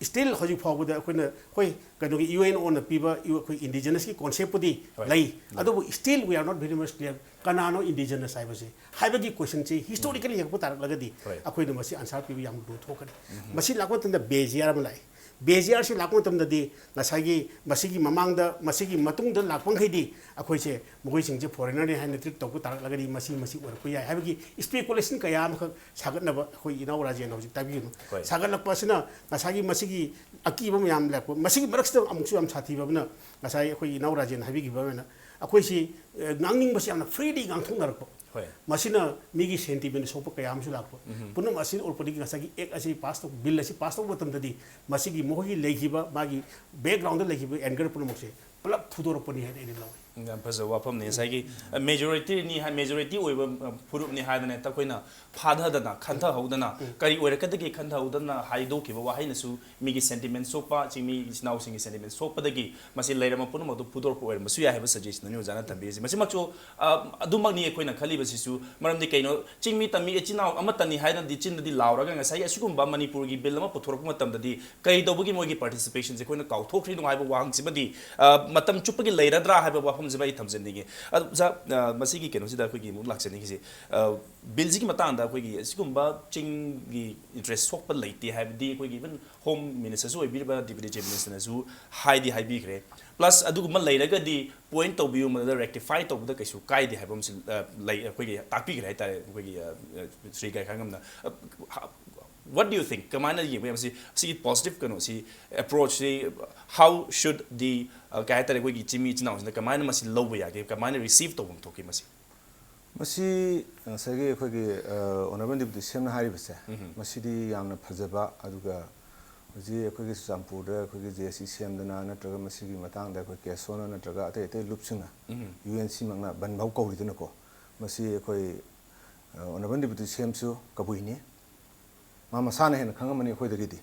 still ꯍꯧꯖꯤꯛ ꯐꯥꯎꯕꯗ ꯑꯩꯈꯣꯏꯅ, ꯍꯣꯏ, ꯀꯩꯅꯣꯒꯤ ꯌꯨ ꯑꯦꯟ ꯑꯣꯅ ꯄꯤꯕ ꯌꯨ-, ꯑꯩꯈꯣꯏ ꯏꯟꯗꯤꯖꯤꯅꯁꯀꯤ ꯀꯣꯟꯁꯦꯞꯄꯨꯗꯤ ꯍꯣꯏ꯫ ꯂꯩ, ꯑꯗꯨꯕꯨ still we are not very much clear ꯀꯅꯥꯅꯣ ꯏꯟꯗꯤꯖꯤꯅꯁ ꯍꯥꯏꯕꯁꯦ ꯍꯥꯏꯕꯒꯤ ꯀꯣꯏꯁꯟꯁꯤ ꯍꯤꯁꯇꯣꯔꯤꯀꯦꯜꯂꯤ ꯌꯦꯡꯉꯛꯄ ꯇꯥꯔꯛꯂꯒꯗꯤ ꯍꯣꯏ꯫ ꯑꯩꯈꯣꯏꯅ ꯃꯁꯤ ꯑꯟꯁꯥꯔ ꯄꯤꯕ ꯌꯥꯝ ꯂꯨꯊꯣꯛꯀꯅꯤ꯫ ꯃꯁꯤ ꯂꯥꯛꯄ ꯃꯇꯝꯗ ꯕꯦꯖꯤꯌꯥꯔ ꯑꯃ ꯂꯥꯛꯏ꯫ ꯕꯦꯖꯤꯌꯥꯔꯁꯤ ꯂꯥꯛꯄ ꯃꯇꯝꯗꯗꯤ ꯉꯁꯥꯏꯒꯤ ꯃꯁꯤꯒꯤ ꯃꯃꯥꯡꯗ, ꯃꯁꯤꯒꯤ ꯃꯇꯨꯡꯗ ꯂꯥꯛꯄ ꯃꯈꯩꯗꯤ ꯑꯩꯈꯣꯏꯁꯦ ꯃꯈꯣꯏꯁꯤꯡꯁꯦ ꯐꯣꯔꯦꯅꯔꯅꯤ ꯍꯥꯏꯅ ꯇ꯭ꯔꯤꯠ ꯇꯧꯕ ꯇꯥꯔꯛꯂꯒꯗꯤ ꯃꯁꯤ, ꯃꯁꯤ ꯑꯣꯏꯔꯛꯄ ꯌꯥꯏ ꯍꯥꯏꯕꯒꯤ ꯏꯁꯄꯦꯀꯨꯂꯦꯁꯟ ꯀꯌꯥ ꯑꯃꯈꯛ ꯁꯥꯒꯠꯅꯕ ꯑꯩꯈꯣꯏ ꯏꯅꯥꯎ ꯔꯥꯖꯦꯟꯅ ꯍꯧꯖꯤꯛ ꯇꯥꯛꯄꯤꯒꯅꯨ꯫ ꯍꯣꯏ꯫ ꯁꯥꯒꯠꯂꯛꯄ ꯑꯁꯤꯅ ꯉꯁꯥꯏꯒꯤ ꯃꯁꯤꯒꯤ ꯑꯀꯤꯕ ꯃꯌꯥꯝ ꯂꯥꯛꯄ, ꯃꯁꯤꯒꯤ ꯃꯔꯛꯁꯤꯗ ꯑꯃꯨꯛꯁꯨ ꯌꯥꯝ ꯁꯥꯊꯤꯕ ꯑꯃꯅ ꯉꯁꯥꯏ ꯑꯩꯈꯣꯏ ꯏꯅꯥꯎ ꯔꯥꯖꯦꯟꯅ ꯍꯥꯏꯕꯤꯈꯤꯕ ꯑꯃꯅ ꯑꯩꯈꯣꯏꯁꯤ, ꯑ, ꯉꯥꯡꯅꯤꯡꯕꯁꯤ ꯌꯥꯝꯅ ꯐ꯭ꯔꯤꯂꯤ ꯉꯥꯡꯊꯣꯛꯅꯔꯛꯄ꯫ ꯍꯣꯏ꯫ ꯃꯁꯤꯅ ꯃꯤꯒꯤ ꯁꯦꯟꯇꯤꯃꯦꯟ ꯁꯣꯛꯄ ꯀꯌꯥ ꯑꯃꯁꯨ ꯂꯥꯛꯄ꯫ ꯄꯨꯝꯅꯃꯛ ꯑꯁꯤ ꯎꯔꯛꯄꯗꯒꯤ ꯉꯁꯥꯏꯒꯤ ꯑꯦꯛ ꯑꯁꯤ ꯄꯥꯁ ꯇꯧ-, ꯕꯤꯜ ꯑꯁꯤ ꯄꯥꯁ ꯇꯧꯕ ꯃꯇꯝꯗꯗꯤ ꯃꯁꯤꯒꯤ ꯃꯈꯣꯏꯒꯤ ꯂꯩꯈꯤꯕ ꯃꯥꯒꯤ ꯕꯦꯛꯒ꯭ꯔꯥꯎꯟꯗ ꯂꯩꯈꯤꯕ ꯑꯦꯡꯒꯔ ꯄꯨꯝꯅꯃꯛꯁꯦ ꯄꯨꯂꯞ ꯐꯨꯗꯣꯔꯛꯄꯅꯤ ꯍꯥꯏꯅ ꯑꯩꯅ ꯂꯧꯏ꯫ ꯌꯥꯝ ꯐꯖꯕ ꯋꯥꯐꯝꯅꯤ꯫ ꯉꯁꯥꯏꯒꯤ, ꯑ, ꯃꯦꯖꯣꯔꯤꯇꯤꯅꯤ ꯍꯥꯏ, ꯃꯦꯖꯣꯔꯤꯇꯤ ꯑꯣꯏꯕ, ꯑ, ꯐꯨꯔꯨꯞꯅꯤ ꯍꯥꯏꯗꯅ ꯍꯦꯛꯇ ꯑꯩꯈꯣꯏꯅ ꯐꯥꯊꯗꯅ, ꯈꯟꯊꯍꯧꯗꯅ, ꯀꯔꯤ ꯑꯣꯏꯔꯛꯀꯗꯒꯦ ꯈꯟꯊꯍꯧꯗꯅ ꯍꯥꯏꯗꯣꯛꯈꯤꯕ ꯋꯥꯍꯩꯅꯁꯨ ꯃꯤꯒꯤ ꯁꯦꯟꯇꯤꯃꯦꯟ ꯁꯣꯛꯄ, ꯆꯤꯡꯃꯤ ꯏꯆꯤꯟ ꯏꯅꯥꯎꯁꯤꯡꯒꯤ ꯁꯦꯟꯇꯤꯃꯦꯟ ꯁꯣꯛꯄꯗꯒꯤ ꯃꯁꯤ ꯂꯩꯔꯝꯕ ꯄꯨꯝꯅꯃꯛꯇꯨ ꯐꯨꯗꯣꯔꯛꯄ ꯑꯣꯏꯔꯝꯕꯁꯨ ꯌꯥꯏ ꯍꯥꯏꯕ ꯁꯖꯦꯁꯟꯅꯤ ꯑꯣꯖꯥꯅ ꯊꯝꯕꯤꯔꯤꯁꯤ꯫ ꯃꯁꯤꯃꯛꯁꯨ, ꯑ, ꯑꯗꯨꯃꯛꯅꯤ ꯑꯩꯈꯣꯏꯅ ꯈꯜꯂꯤꯕꯁꯤꯁꯨ꯫ ꯃꯔꯝꯗꯤ ꯀꯩꯅꯣ, ꯆꯤꯡꯃꯤ ꯇꯝꯃꯤ ꯏꯆꯤꯟ ꯏꯅꯥꯎ ꯑꯃꯠꯇꯅꯤ ꯍꯥꯏꯅꯗꯤ ꯆꯤꯟꯗꯗꯤ ꯂꯥꯎꯔꯒ ꯉꯁꯥꯏꯒꯤ ꯑꯁꯤꯒꯨꯝꯕ ꯃꯅꯤꯄꯨꯔꯒꯤ ꯕꯤꯜ ꯑꯃ ꯄꯨꯊꯣꯔꯛꯄ ꯃꯇꯝꯗꯗꯤ ꯀꯔꯤ ꯇꯧꯕꯒꯤ ꯃꯣꯏꯒꯤ ꯄꯥꯔꯇꯤꯁꯤꯄꯦꯁꯟꯁꯦ ꯑꯩꯈꯣꯏꯅ ꯀꯥꯎꯊꯣꯛꯈ꯭ꯔꯤꯅꯣ ꯍꯥꯏꯕ ꯋꯥꯍꯪꯁꯤꯃꯗꯤ, ꯑ, ꯃꯇꯝ ꯆꯨꯞꯄꯒꯤ ꯂꯩꯔꯗ꯭ꯔꯥ ꯍꯥꯏꯕ ꯋꯥꯐꯝꯁꯤꯃ ꯑꯩ ꯊꯝꯖꯅꯤꯡꯉꯤ꯫ ꯑꯗꯨ ꯑꯣꯖꯥ, ꯑ, ꯃꯁꯤꯒꯤ ꯀꯩꯅꯣꯁꯤꯗ ꯑꯩꯈꯣꯏꯒꯤ ꯑꯃꯨꯛ ꯂꯥꯛꯆꯅꯤꯡꯉꯤꯁꯤ, ꯑ, ꯕꯤꯜꯁꯤꯒꯤ ꯃꯇꯥꯡꯗ ꯑꯩꯈꯣꯏꯒꯤ ꯑꯁꯤꯒꯨꯝꯕ ꯆꯤꯡꯒꯤ ꯏꯟꯇꯔꯦꯁ ꯁꯣꯛꯄ ꯂꯩꯇꯦ ꯍꯥꯏꯕꯗꯤ ꯑꯩꯈꯣꯏꯒꯤ ꯏꯚꯟ ꯍꯣꯝ ꯃꯤꯅꯤꯁꯇꯔꯁꯨ ꯑꯣꯏꯕꯤꯔꯤꯕ ꯗꯤꯄ꯭ꯌꯨꯇꯤ ꯆꯤꯐ ꯃꯤꯅꯤꯁꯇꯔꯅꯁꯨ ꯍꯥꯏꯗꯤ ꯍꯥꯏꯕꯤꯈ꯭ꯔꯦ꯫ ꯄ꯭ꯂꯁ ꯑꯗꯨꯒꯨꯝꯕ ꯂꯩꯔꯒꯗꯤ ꯄꯣꯏꯟꯠ ꯇꯧꯕꯤꯌꯨ, ꯃꯗꯨꯗ ꯔꯦꯛꯇꯤꯐꯥꯏ ꯇꯧꯕꯗ ꯀꯩꯁꯨ ꯀꯥꯏꯗꯦ ꯍꯥꯏꯕ ꯑꯃꯁꯨ, ꯑ, ꯂꯩ, ꯑꯩꯈꯣꯏꯒꯤ ꯇꯥꯛꯄꯤꯈ꯭ꯔꯦ ꯍꯥꯏꯇꯥꯔꯦ ꯑꯩꯈꯣꯏꯒꯤ, ꯑ, ꯑ, ꯁ꯭ꯔꯤ ꯒꯥꯏꯈꯥꯉꯝꯅ꯫ ꯑ, ꯍ-, what do you think? ꯀꯃꯥꯏꯅ ꯌꯦꯡꯕ ꯌꯥꯏ ꯃꯁꯤ, ꯁꯤꯒꯤ ꯄꯣꯖꯤꯇꯤꯚ ꯀꯩꯅꯣꯁꯤ, ꯑꯦꯄ꯭ꯔꯣꯆꯁꯤ, how should the, ꯑ, ꯀꯩ ꯍꯥꯏꯇꯥꯔꯦ, ꯑꯩꯈꯣꯏꯒꯤ ꯆꯤꯡꯃꯤ ꯏꯆꯤꯟ ꯏꯅꯥꯎꯁꯤꯡꯅ ꯀꯃꯥꯏꯅ ꯃꯁꯤ ꯂꯧꯕ ꯌꯥꯒꯦ, ꯀꯃꯥꯏꯅ ꯔꯤꯁꯤꯚ ꯇꯧꯐꯝ ꯊꯣꯛꯀꯦ ꯃꯁꯤ? ꯃꯁꯤ ꯉꯁꯥꯏꯒꯤ ꯑꯩꯈꯣꯏꯒꯤ, ꯑ, ꯑꯣꯅꯔꯦꯕꯜ ꯗꯤꯄ꯭ꯌꯨꯇꯤ ꯁꯤ ꯑꯦꯝꯅ ꯍꯥꯏꯔꯤꯕꯁꯦ, ꯃꯁꯤꯗꯤ ꯌꯥꯝꯅ ꯐꯖꯕ, ꯑꯗꯨꯒ ꯍꯧꯖꯤꯛ ꯑꯩꯈꯣꯏꯒꯤ ꯆꯨꯔꯆꯥꯟꯄꯨꯔꯗ ꯑꯩꯈꯣꯏꯒꯤ ꯖꯦ ꯑꯦꯁ ꯁꯤ ꯁꯦꯝꯗꯅ, ꯅꯠꯇ꯭ꯔꯒ ꯃꯁꯤꯒꯤ ꯃꯇꯥꯡꯗ ꯑꯩꯈꯣꯏ ꯀꯦꯁꯣꯅ ꯅꯠꯇ꯭ꯔꯒ ꯑꯇꯩ ꯑꯇꯩ ꯂꯨꯞꯁꯤꯡꯅ ꯌꯨ ꯑꯦꯟ ꯁꯤꯃꯛꯅ ꯕꯟ ꯐꯥꯎ ꯀꯧꯔꯤꯗꯅꯀꯣ꯫ ꯃꯁꯤ ꯑꯩꯈꯣꯏ, ꯑ, ꯑꯣꯅꯔꯦꯕꯜ ꯗꯤꯄ꯭ꯌꯨꯇꯤ ꯁꯤ ꯑꯦꯝꯁꯨ ꯀꯕꯨꯏꯅꯤ, ꯃꯥ ꯃꯁꯥꯅ ꯍꯦꯟꯅ ꯈꯪꯉꯝꯃꯅꯤ ꯑꯩꯈꯣꯏꯗꯒꯤꯗꯤ꯫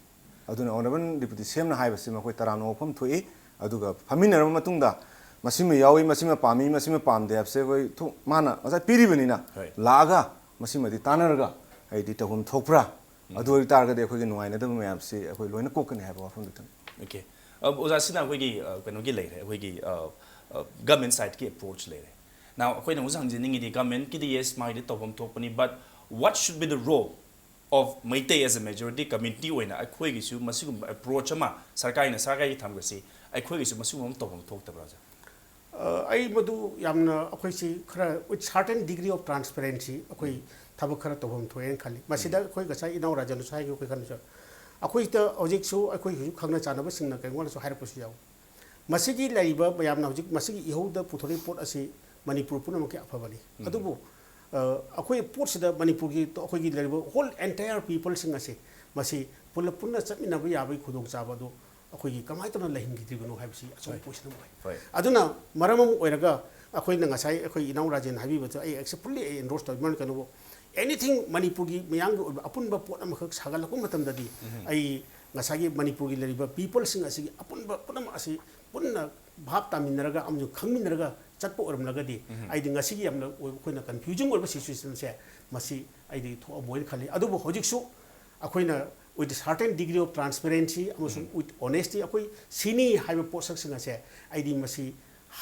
ꯑꯗꯨꯅ ꯑꯣꯅꯔꯦꯕꯜ ꯗꯤꯄ꯭ꯌꯨꯇꯤ ꯁꯤ ꯑꯦꯝꯅ ꯍꯥꯏꯕꯁꯤ ꯃꯈꯣꯏ ꯇꯔꯥꯝꯅ ꯋꯥꯐꯝ ꯊꯣꯛꯏ꯫ ꯑꯗꯨꯒ ꯐꯝꯃꯤꯟꯅꯔꯕ ꯃꯇꯨꯡꯗ ꯃꯁꯤꯃ ꯌꯥꯎꯏ, ꯃꯁꯤꯃ ꯄꯥꯝꯃꯤ, ꯃꯁꯤꯃ ꯄꯥꯝꯗꯦ ꯍꯥꯏꯕꯁꯦ ꯑꯩꯈꯣꯏ ꯊꯣ-, ꯃꯥꯅ ꯉꯁꯥꯏ ꯄꯤꯔꯤꯕꯅꯤꯅ ꯍꯣꯏ꯫ ꯂꯥꯛꯑꯒ ꯃꯁꯤꯃꯗꯤ ꯇꯥꯟꯅꯔꯒ ꯑꯩꯗꯤ ꯇꯧꯐꯝ ꯊꯣꯛꯄ꯭ꯔꯥ, ꯑꯗꯨ ꯑꯣꯏ ꯇꯥꯔꯒꯗꯤ ꯑꯩꯈꯣꯏꯒꯤ ꯅꯨꯡꯉꯥꯏꯅꯗꯕ ꯃꯌꯥꯝꯁꯤ ꯑꯩꯈꯣꯏ ꯂꯣꯏꯅ ꯀꯣꯛꯀꯅꯤ ꯍꯥꯏꯕ ꯋꯥꯐꯝꯗꯨ ꯊꯝꯃꯤ꯫ Okay. ꯑ, ꯑꯣꯖꯥ, ꯁꯤꯅ ꯑꯩꯈꯣꯏꯒꯤ, ꯑ, ꯀꯩꯅꯣꯒꯤ ꯂꯩꯔꯦ, ꯑꯩꯈꯣꯏꯒꯤ, ꯑ, ꯑ, government side ꯀꯤ approach ꯂꯩꯔꯦ꯫ Now, ꯑꯩꯈꯣꯏꯅ ꯑꯃꯨꯛ ꯍꯪꯖꯅꯤꯡꯉꯤꯗꯤ, government ꯀꯤꯗꯤ yes, ꯃꯥꯒꯤꯗꯤ ꯇꯧꯐꯝ ꯊꯣꯛꯄꯅꯤ, but what should be the role of Meitei as a majority community ꯑꯣꯏꯅ ꯑꯩꯈꯣꯏꯒꯤꯁꯨ ꯃꯁꯤꯒꯨꯝꯕ approach ꯑꯃ ꯁꯔꯀꯥꯔꯅ ꯁꯔꯀꯥꯔꯒꯤ ꯊꯝꯒꯁꯤ ꯑꯩꯈꯣꯏꯒꯤꯁꯨ ꯃꯁꯤꯒꯨꯝꯕ ꯑꯃ ꯇꯧꯐꯝ ꯊꯣꯛꯇꯕ꯭ꯔꯥ, ꯑꯣꯖꯥ? ꯑ, ꯑꯩ ꯃꯗꯨ ꯌꯥꯝꯅ ꯑꯩꯈꯣꯏꯁꯤ ꯈꯔ with certain degree of transparency ꯑꯩꯈꯣꯏ ꯊꯕꯛ ꯈꯔ ꯇꯧꯐꯝ ꯊꯣꯛꯑꯦꯅ ꯈꯜꯂꯤ꯫ ꯃꯁꯤꯗ ꯑꯩꯈꯣꯏ ꯉꯁꯥꯏ ꯏꯅꯥꯎ ꯔꯥꯖꯟꯅꯁꯨ ꯍꯥꯏꯈꯤꯕ, ꯑꯩꯈꯣꯏ ꯈꯟꯅꯁꯨ, ꯑꯩꯈꯣꯏꯗ ꯍꯧꯖꯤꯛꯁꯨ ꯑꯩꯈꯣꯏ ꯍꯧꯖꯤꯛ ꯈꯪꯅ ꯆꯥꯟꯅꯕꯁꯤꯡꯅ ꯀꯩꯉꯣꯟꯗꯁꯨ ꯍꯥꯏꯔꯛꯄꯁꯨ ꯌꯥꯎꯏ꯫ ꯃꯁꯤꯒꯤ ꯂꯩꯔꯤꯕ ꯃꯌꯥꯝꯅ ꯍꯧꯖꯤꯛ ꯃꯁꯤꯒꯤ ꯏꯍꯧꯗ ꯄꯨꯊꯣꯔꯛꯏ ꯄꯣꯠ ꯑꯁꯤ ꯃꯅꯤꯄꯨꯔ ꯄꯨꯝꯅꯃꯛꯀꯤ ꯑꯐꯕꯅꯤ꯫ ꯑꯗꯨꯕꯨ, ꯑ, ꯑꯩꯈꯣꯏ ꯄꯣꯠꯁꯤꯗ ꯃꯅꯤꯄꯨꯔꯒꯤ ꯑꯩꯈꯣꯏꯒꯤ ꯂꯩꯔꯤꯕ whole entire peopleꯁꯤꯡ ꯑꯁꯤ ꯃꯁꯤ ꯄꯨꯂꯞ ꯄꯨꯟꯅ ꯆꯠꯃꯤꯟꯅꯕ ꯌꯥꯕꯒꯤ ꯈꯨꯗꯣꯡꯆꯥꯕ ꯑꯗꯨ ꯑꯩꯈꯣꯏꯒꯤ ꯀꯃꯥꯏꯅ ꯇꯧꯅ ꯂꯩꯍꯟꯈꯤꯗ꯭ꯔꯤꯕꯅꯣ ꯍꯥꯏꯕꯁꯤ ꯑꯆꯧꯕ ꯄꯣꯠꯁꯤꯅ ꯑꯣꯏ꯫ ꯍꯣꯏ꯫ ꯑꯗꯨꯅ ꯃꯔꯝ ꯑꯃ ꯑꯣꯏꯔꯒ ꯑꯩꯈꯣꯏꯅ ꯉꯁꯥꯏ ꯑꯩꯈꯣꯏ ꯏꯅꯥꯎ ꯔꯥꯖꯦꯟ ꯍꯥꯏꯕꯤꯕꯗꯨ ꯑꯩ actually fully ꯑꯩ endorse ꯇꯧꯏ꯫ ꯃꯔꯝꯗꯤ ꯀꯩꯅꯣꯕꯨ, anything ꯃꯅꯤꯄꯨꯔꯒꯤ ꯃꯤꯌꯥꯝꯒꯤ ꯑꯣꯏꯕ ꯑꯄꯨꯟꯕ ꯄꯣꯠ ꯑꯃꯈꯛ ꯁꯥꯒꯠꯂꯛꯄ ꯃꯇꯝꯗꯗꯤ ꯑꯩ ꯉꯁꯥꯏꯒꯤ ꯃꯅꯤꯄꯨꯔꯒꯤ ꯂꯩꯔꯤꯕ peopleꯁꯤꯡ ꯑꯁꯤꯒꯤ ꯑꯄꯨꯟꯕ ꯄꯨꯝꯅꯃꯛ ꯑꯁꯤ ꯄꯨꯟꯅ ꯚꯥꯞ ꯇꯥꯃꯤꯟꯅꯔꯒ ꯑꯃꯁꯨꯡ ꯈꯪꯃꯤꯟꯅꯔꯒ ꯆꯠꯄ ꯑꯣꯏꯔꯝꯂꯒꯗꯤ ꯑꯩꯗꯤ ꯉꯁꯤꯒꯤ ꯌꯥꯝꯅ ꯑꯣꯏꯕ ꯑꯩꯈꯣꯏꯅ confusing ꯑꯣꯏꯕ situationꯁꯦ ꯃꯁꯤ ꯑꯩꯗꯤ ꯊꯣꯛꯑꯝꯃꯣꯏꯅ ꯈꯜꯂꯤ꯫ ꯑꯗꯨꯕꯨ ꯍꯧꯖꯤꯛꯁꯨ ꯑꯩꯈꯣꯏꯅ with certain degree of transparency ꯑꯃꯁꯨꯡ with honesty ꯑꯩꯈꯣꯏ ꯁꯤꯅꯤ ꯍꯥꯏꯕ ꯄꯣꯠꯁꯛꯁꯤꯡ ꯑꯁꯦ ꯑꯩꯗꯤ ꯃꯁꯤ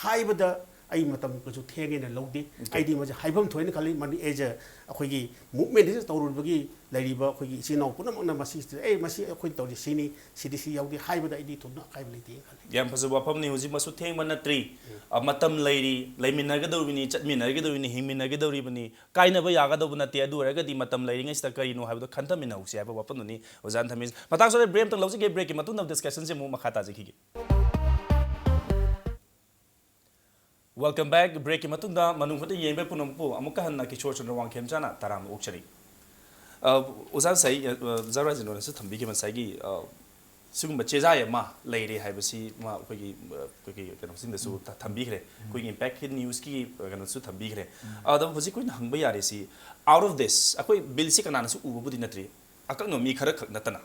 ꯍꯥꯏꯕꯗ ꯑꯩ ꯃꯇꯝ ꯀꯩꯁꯨ ꯊꯦꯡꯉꯦꯅ ꯂꯧꯗꯦ꯫ ꯑꯩꯗꯤ ꯃꯁꯤ ꯍꯥꯏꯐꯝ ꯊꯣꯛꯑꯦꯅ ꯈꯜꯂꯤ꯫ ꯃꯅꯤ-, as a ꯑꯩꯈꯣꯏꯒꯤ movementꯁꯤꯗ ꯇꯧꯔꯨꯕꯒꯤ ꯂꯩꯔꯤꯕ ꯑꯩꯈꯣꯏꯒꯤ ꯏꯆꯤꯜ ꯏꯅꯥꯎ ꯄꯨꯝꯅꯃꯛꯅ ꯃꯁꯤꯁꯤꯗ, "ꯑꯦ, ꯃꯁꯤ ꯑꯩꯈꯣꯏꯅ ꯇꯧꯔꯤ ꯁꯤꯅꯤ, ꯁꯤꯗꯤ ꯁꯤ ꯌꯥꯎꯗꯦ" ꯍꯥꯏꯕꯗ ꯑꯩꯗꯤ ꯊꯣꯏꯗꯣꯛꯅ ꯑꯀꯥꯏꯕ ꯂꯩꯇꯦꯅ ꯈꯜꯂꯤ꯫ ꯌꯥꯝ ꯐꯖꯕ ꯋꯥꯐꯝꯅꯤ꯫ ꯍꯧꯖꯤꯛꯃꯛꯁꯨ ꯊꯦꯡꯕ ꯅꯠꯇ꯭ꯔꯤ꯫ ꯑ, ꯃꯇꯝ ꯂꯩꯔꯤ, ꯂꯩꯃꯤꯟꯅꯒꯗꯧꯔꯤꯕꯅꯤ, ꯆꯠꯃꯤꯟꯅꯒꯗꯧꯔꯤꯕꯅꯤ, ꯍꯤꯡꯃꯤꯟꯅꯒꯗꯧꯔꯤꯕꯅꯤ, ꯀꯥꯏꯅꯕ ꯌꯥꯒꯗꯧꯕ ꯅꯠꯇꯦ꯫ ꯑꯗꯨ ꯑꯣꯏꯔꯒꯗꯤ ꯃꯇꯝ ꯂꯩꯔꯤꯉꯩꯁꯤꯗ ꯀꯔꯤꯅꯣ ꯍꯥꯏꯕꯗꯣ ꯈꯟꯊꯃꯤꯟꯅꯍꯧꯁꯤ ꯍꯥꯏꯕ ꯋꯥꯐꯝꯗꯨꯅꯤ ꯑꯣꯖꯥꯅ ꯊꯝꯃꯤꯁꯦ꯫ ꯃꯇꯥꯡ ꯆꯥꯗꯅ break ꯑꯝꯇꯪ ꯂꯧꯖꯒꯦ꯫ Breakꯀꯤ ꯃꯇꯨꯡꯗ discussionꯁꯦ ꯑꯃꯨꯛ ꯃꯈꯥ ꯇꯥꯖꯈꯤꯒꯦ꯫ Welcome back꯫ Breakꯀꯤ ꯃꯇꯨꯡꯗ ꯃꯅꯨꯡ ꯍꯨꯠꯅ ꯌꯦꯡꯕ ꯄꯨꯝꯅꯃꯛꯄꯨ ꯑꯃꯨꯛꯀ ꯍꯟꯅ ꯀꯤꯁꯣꯔ ꯆꯟꯗ꯭ꯔ ꯋꯥꯡꯈꯦꯝꯆꯥꯅ ꯇꯔꯥꯝꯅ ꯑꯣꯛꯆꯔꯤ꯫ ꯑ, ꯑꯣꯖꯥ, ꯉꯁꯥꯏ, ꯑ, ꯑꯣꯖꯥ ꯔꯥꯖꯦꯟꯗ꯭ꯔꯅꯁꯨ ꯊꯝꯕꯤꯈꯤꯕ ꯉꯁꯥꯏꯒꯤ, ꯑ, ꯁꯤꯒꯨꯝꯕ ꯆꯦꯖꯥꯏ ꯑꯃ ꯂꯩꯔꯦ ꯍꯥꯏꯕꯁꯤ ꯃꯥ ꯑꯩꯈꯣꯏꯒꯤ, ꯑ, ꯑꯩꯈꯣꯏꯒꯤ ꯀꯩꯅꯣꯁꯤꯡꯗꯁꯨ ꯊ-, ꯊꯝꯕꯤꯈ꯭ꯔꯦ꯫ ꯑꯩꯈꯣꯏꯒꯤ Impact Hit Newsꯀꯤ, ꯑ, ꯀꯩꯅꯣꯁꯨ ꯊꯝꯕꯤꯈ꯭ꯔꯦ꯫ ꯑꯗꯣ ꯍꯧꯖꯤꯛ ꯑꯩꯈꯣꯏꯅ ꯍꯪꯕ ꯌꯥꯔꯤꯁꯤ, out of this, ꯑꯩꯈꯣꯏ billꯁꯤ ꯀꯅꯥꯅꯁꯨ ꯎꯕꯕꯨꯗꯤ ꯅꯠꯇ꯭ꯔꯤ, ꯑꯀꯛꯅꯕ ꯃꯤ ꯈꯔꯈꯛ ꯅꯠꯇꯅ,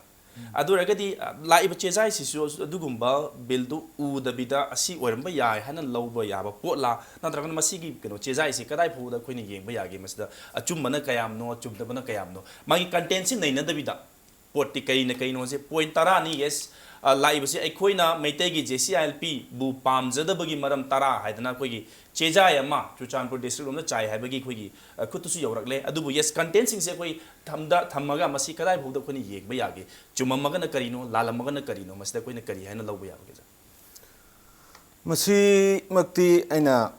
ꯑꯗꯨ ꯑꯣꯏꯔꯒꯗꯤ, ꯑ, ꯂꯥꯛꯏꯕ ꯆꯦꯖꯥꯏꯁꯤꯁꯨ ꯑꯗꯨꯒꯨꯝꯕ ꯕꯤꯜꯗꯨ ꯎꯗꯕꯤꯗ ꯑꯁꯤ ꯑꯣꯏꯔꯝꯕ ꯌꯥꯏ ꯍꯥꯏꯅ ꯂꯧꯕ ꯌꯥꯕ ꯄꯣꯠꯂꯥ, ꯅꯠꯇ꯭ꯔꯒꯅ ꯃꯁꯤꯒꯤ ꯀꯩꯅꯣ ꯆꯦꯖꯥꯏꯁꯤ ꯀꯗꯥꯏ ꯐꯥꯎꯕꯗ ꯑꯩꯈꯣꯏꯅ ꯌꯦꯡꯕ ꯌꯥꯒꯦ? ꯃꯁꯤꯗ ꯑꯆꯨꯝꯕꯅ ꯀꯌꯥꯝꯅꯣ, ꯑꯆꯨꯝꯗꯕꯅ ꯀꯌꯥꯝꯅꯣ? ꯃꯥꯒꯤ ꯀꯟꯇꯦꯟꯁꯤ ꯅꯩꯅꯗꯕꯤꯗ ꯄꯣꯠꯇꯤ ꯀꯔꯤꯅ ꯀꯩꯅꯣꯁꯦ, ꯄꯣꯏꯟ ꯇꯔꯥꯅꯤ, ꯌꯦꯁ, ꯑ, ꯂꯥꯛꯏꯕꯁꯤ ꯑꯩꯈꯣꯏꯅ ꯃꯩꯇꯩꯒꯤ ꯖꯦ ꯁꯤ ꯑꯥꯏ ꯑꯦꯜ ꯄꯤꯕꯨ ꯄꯥꯝꯖꯗꯕꯒꯤ ꯃꯔꯝ ꯇꯔꯥ ꯍꯥꯏꯗꯅ ꯑꯩꯈꯣꯏꯒꯤ ꯆꯦꯖꯥꯏ ꯑꯃ ꯆꯨꯔꯆꯥꯟꯄꯨꯔ ꯗꯤꯁꯇ꯭ꯔꯤꯛ ꯂꯣꯝꯗ ꯆꯥꯏ ꯍꯥꯏꯕꯒꯤ ꯑꯩꯈꯣꯏꯒꯤ, ꯑ, ꯈꯨꯠꯇꯁꯨ ꯌꯧꯔꯛꯂꯦ꯫ ꯑꯗꯨꯕꯨ, ꯌꯦꯁ, ꯀꯟꯇꯦꯟꯁꯤꯡꯁꯦ ꯑꯩꯈꯣꯏ ꯊꯝꯗ ꯊꯝꯃꯒ ꯃꯁꯤ ꯀꯗꯥꯏ ꯐꯥꯎꯗ ꯑꯩꯈꯣꯏꯅ ꯌꯦꯡꯕ ꯌꯥꯒꯦ? ꯆꯨꯝꯃꯝꯃꯒꯅ ꯀꯔꯤꯅꯣ, ꯂꯥꯜꯂꯝꯃꯒꯅ ꯀꯔꯤꯅꯣ? ꯃꯁꯤꯗ ꯑꯩꯈꯣꯏꯅ ꯀꯔꯤ ꯍꯥꯏꯅ ꯂꯧꯕ ꯌꯥꯕꯒꯦ, ꯁꯥꯔ? ꯃꯁꯤꯃꯛꯇꯤ ꯑꯩꯅ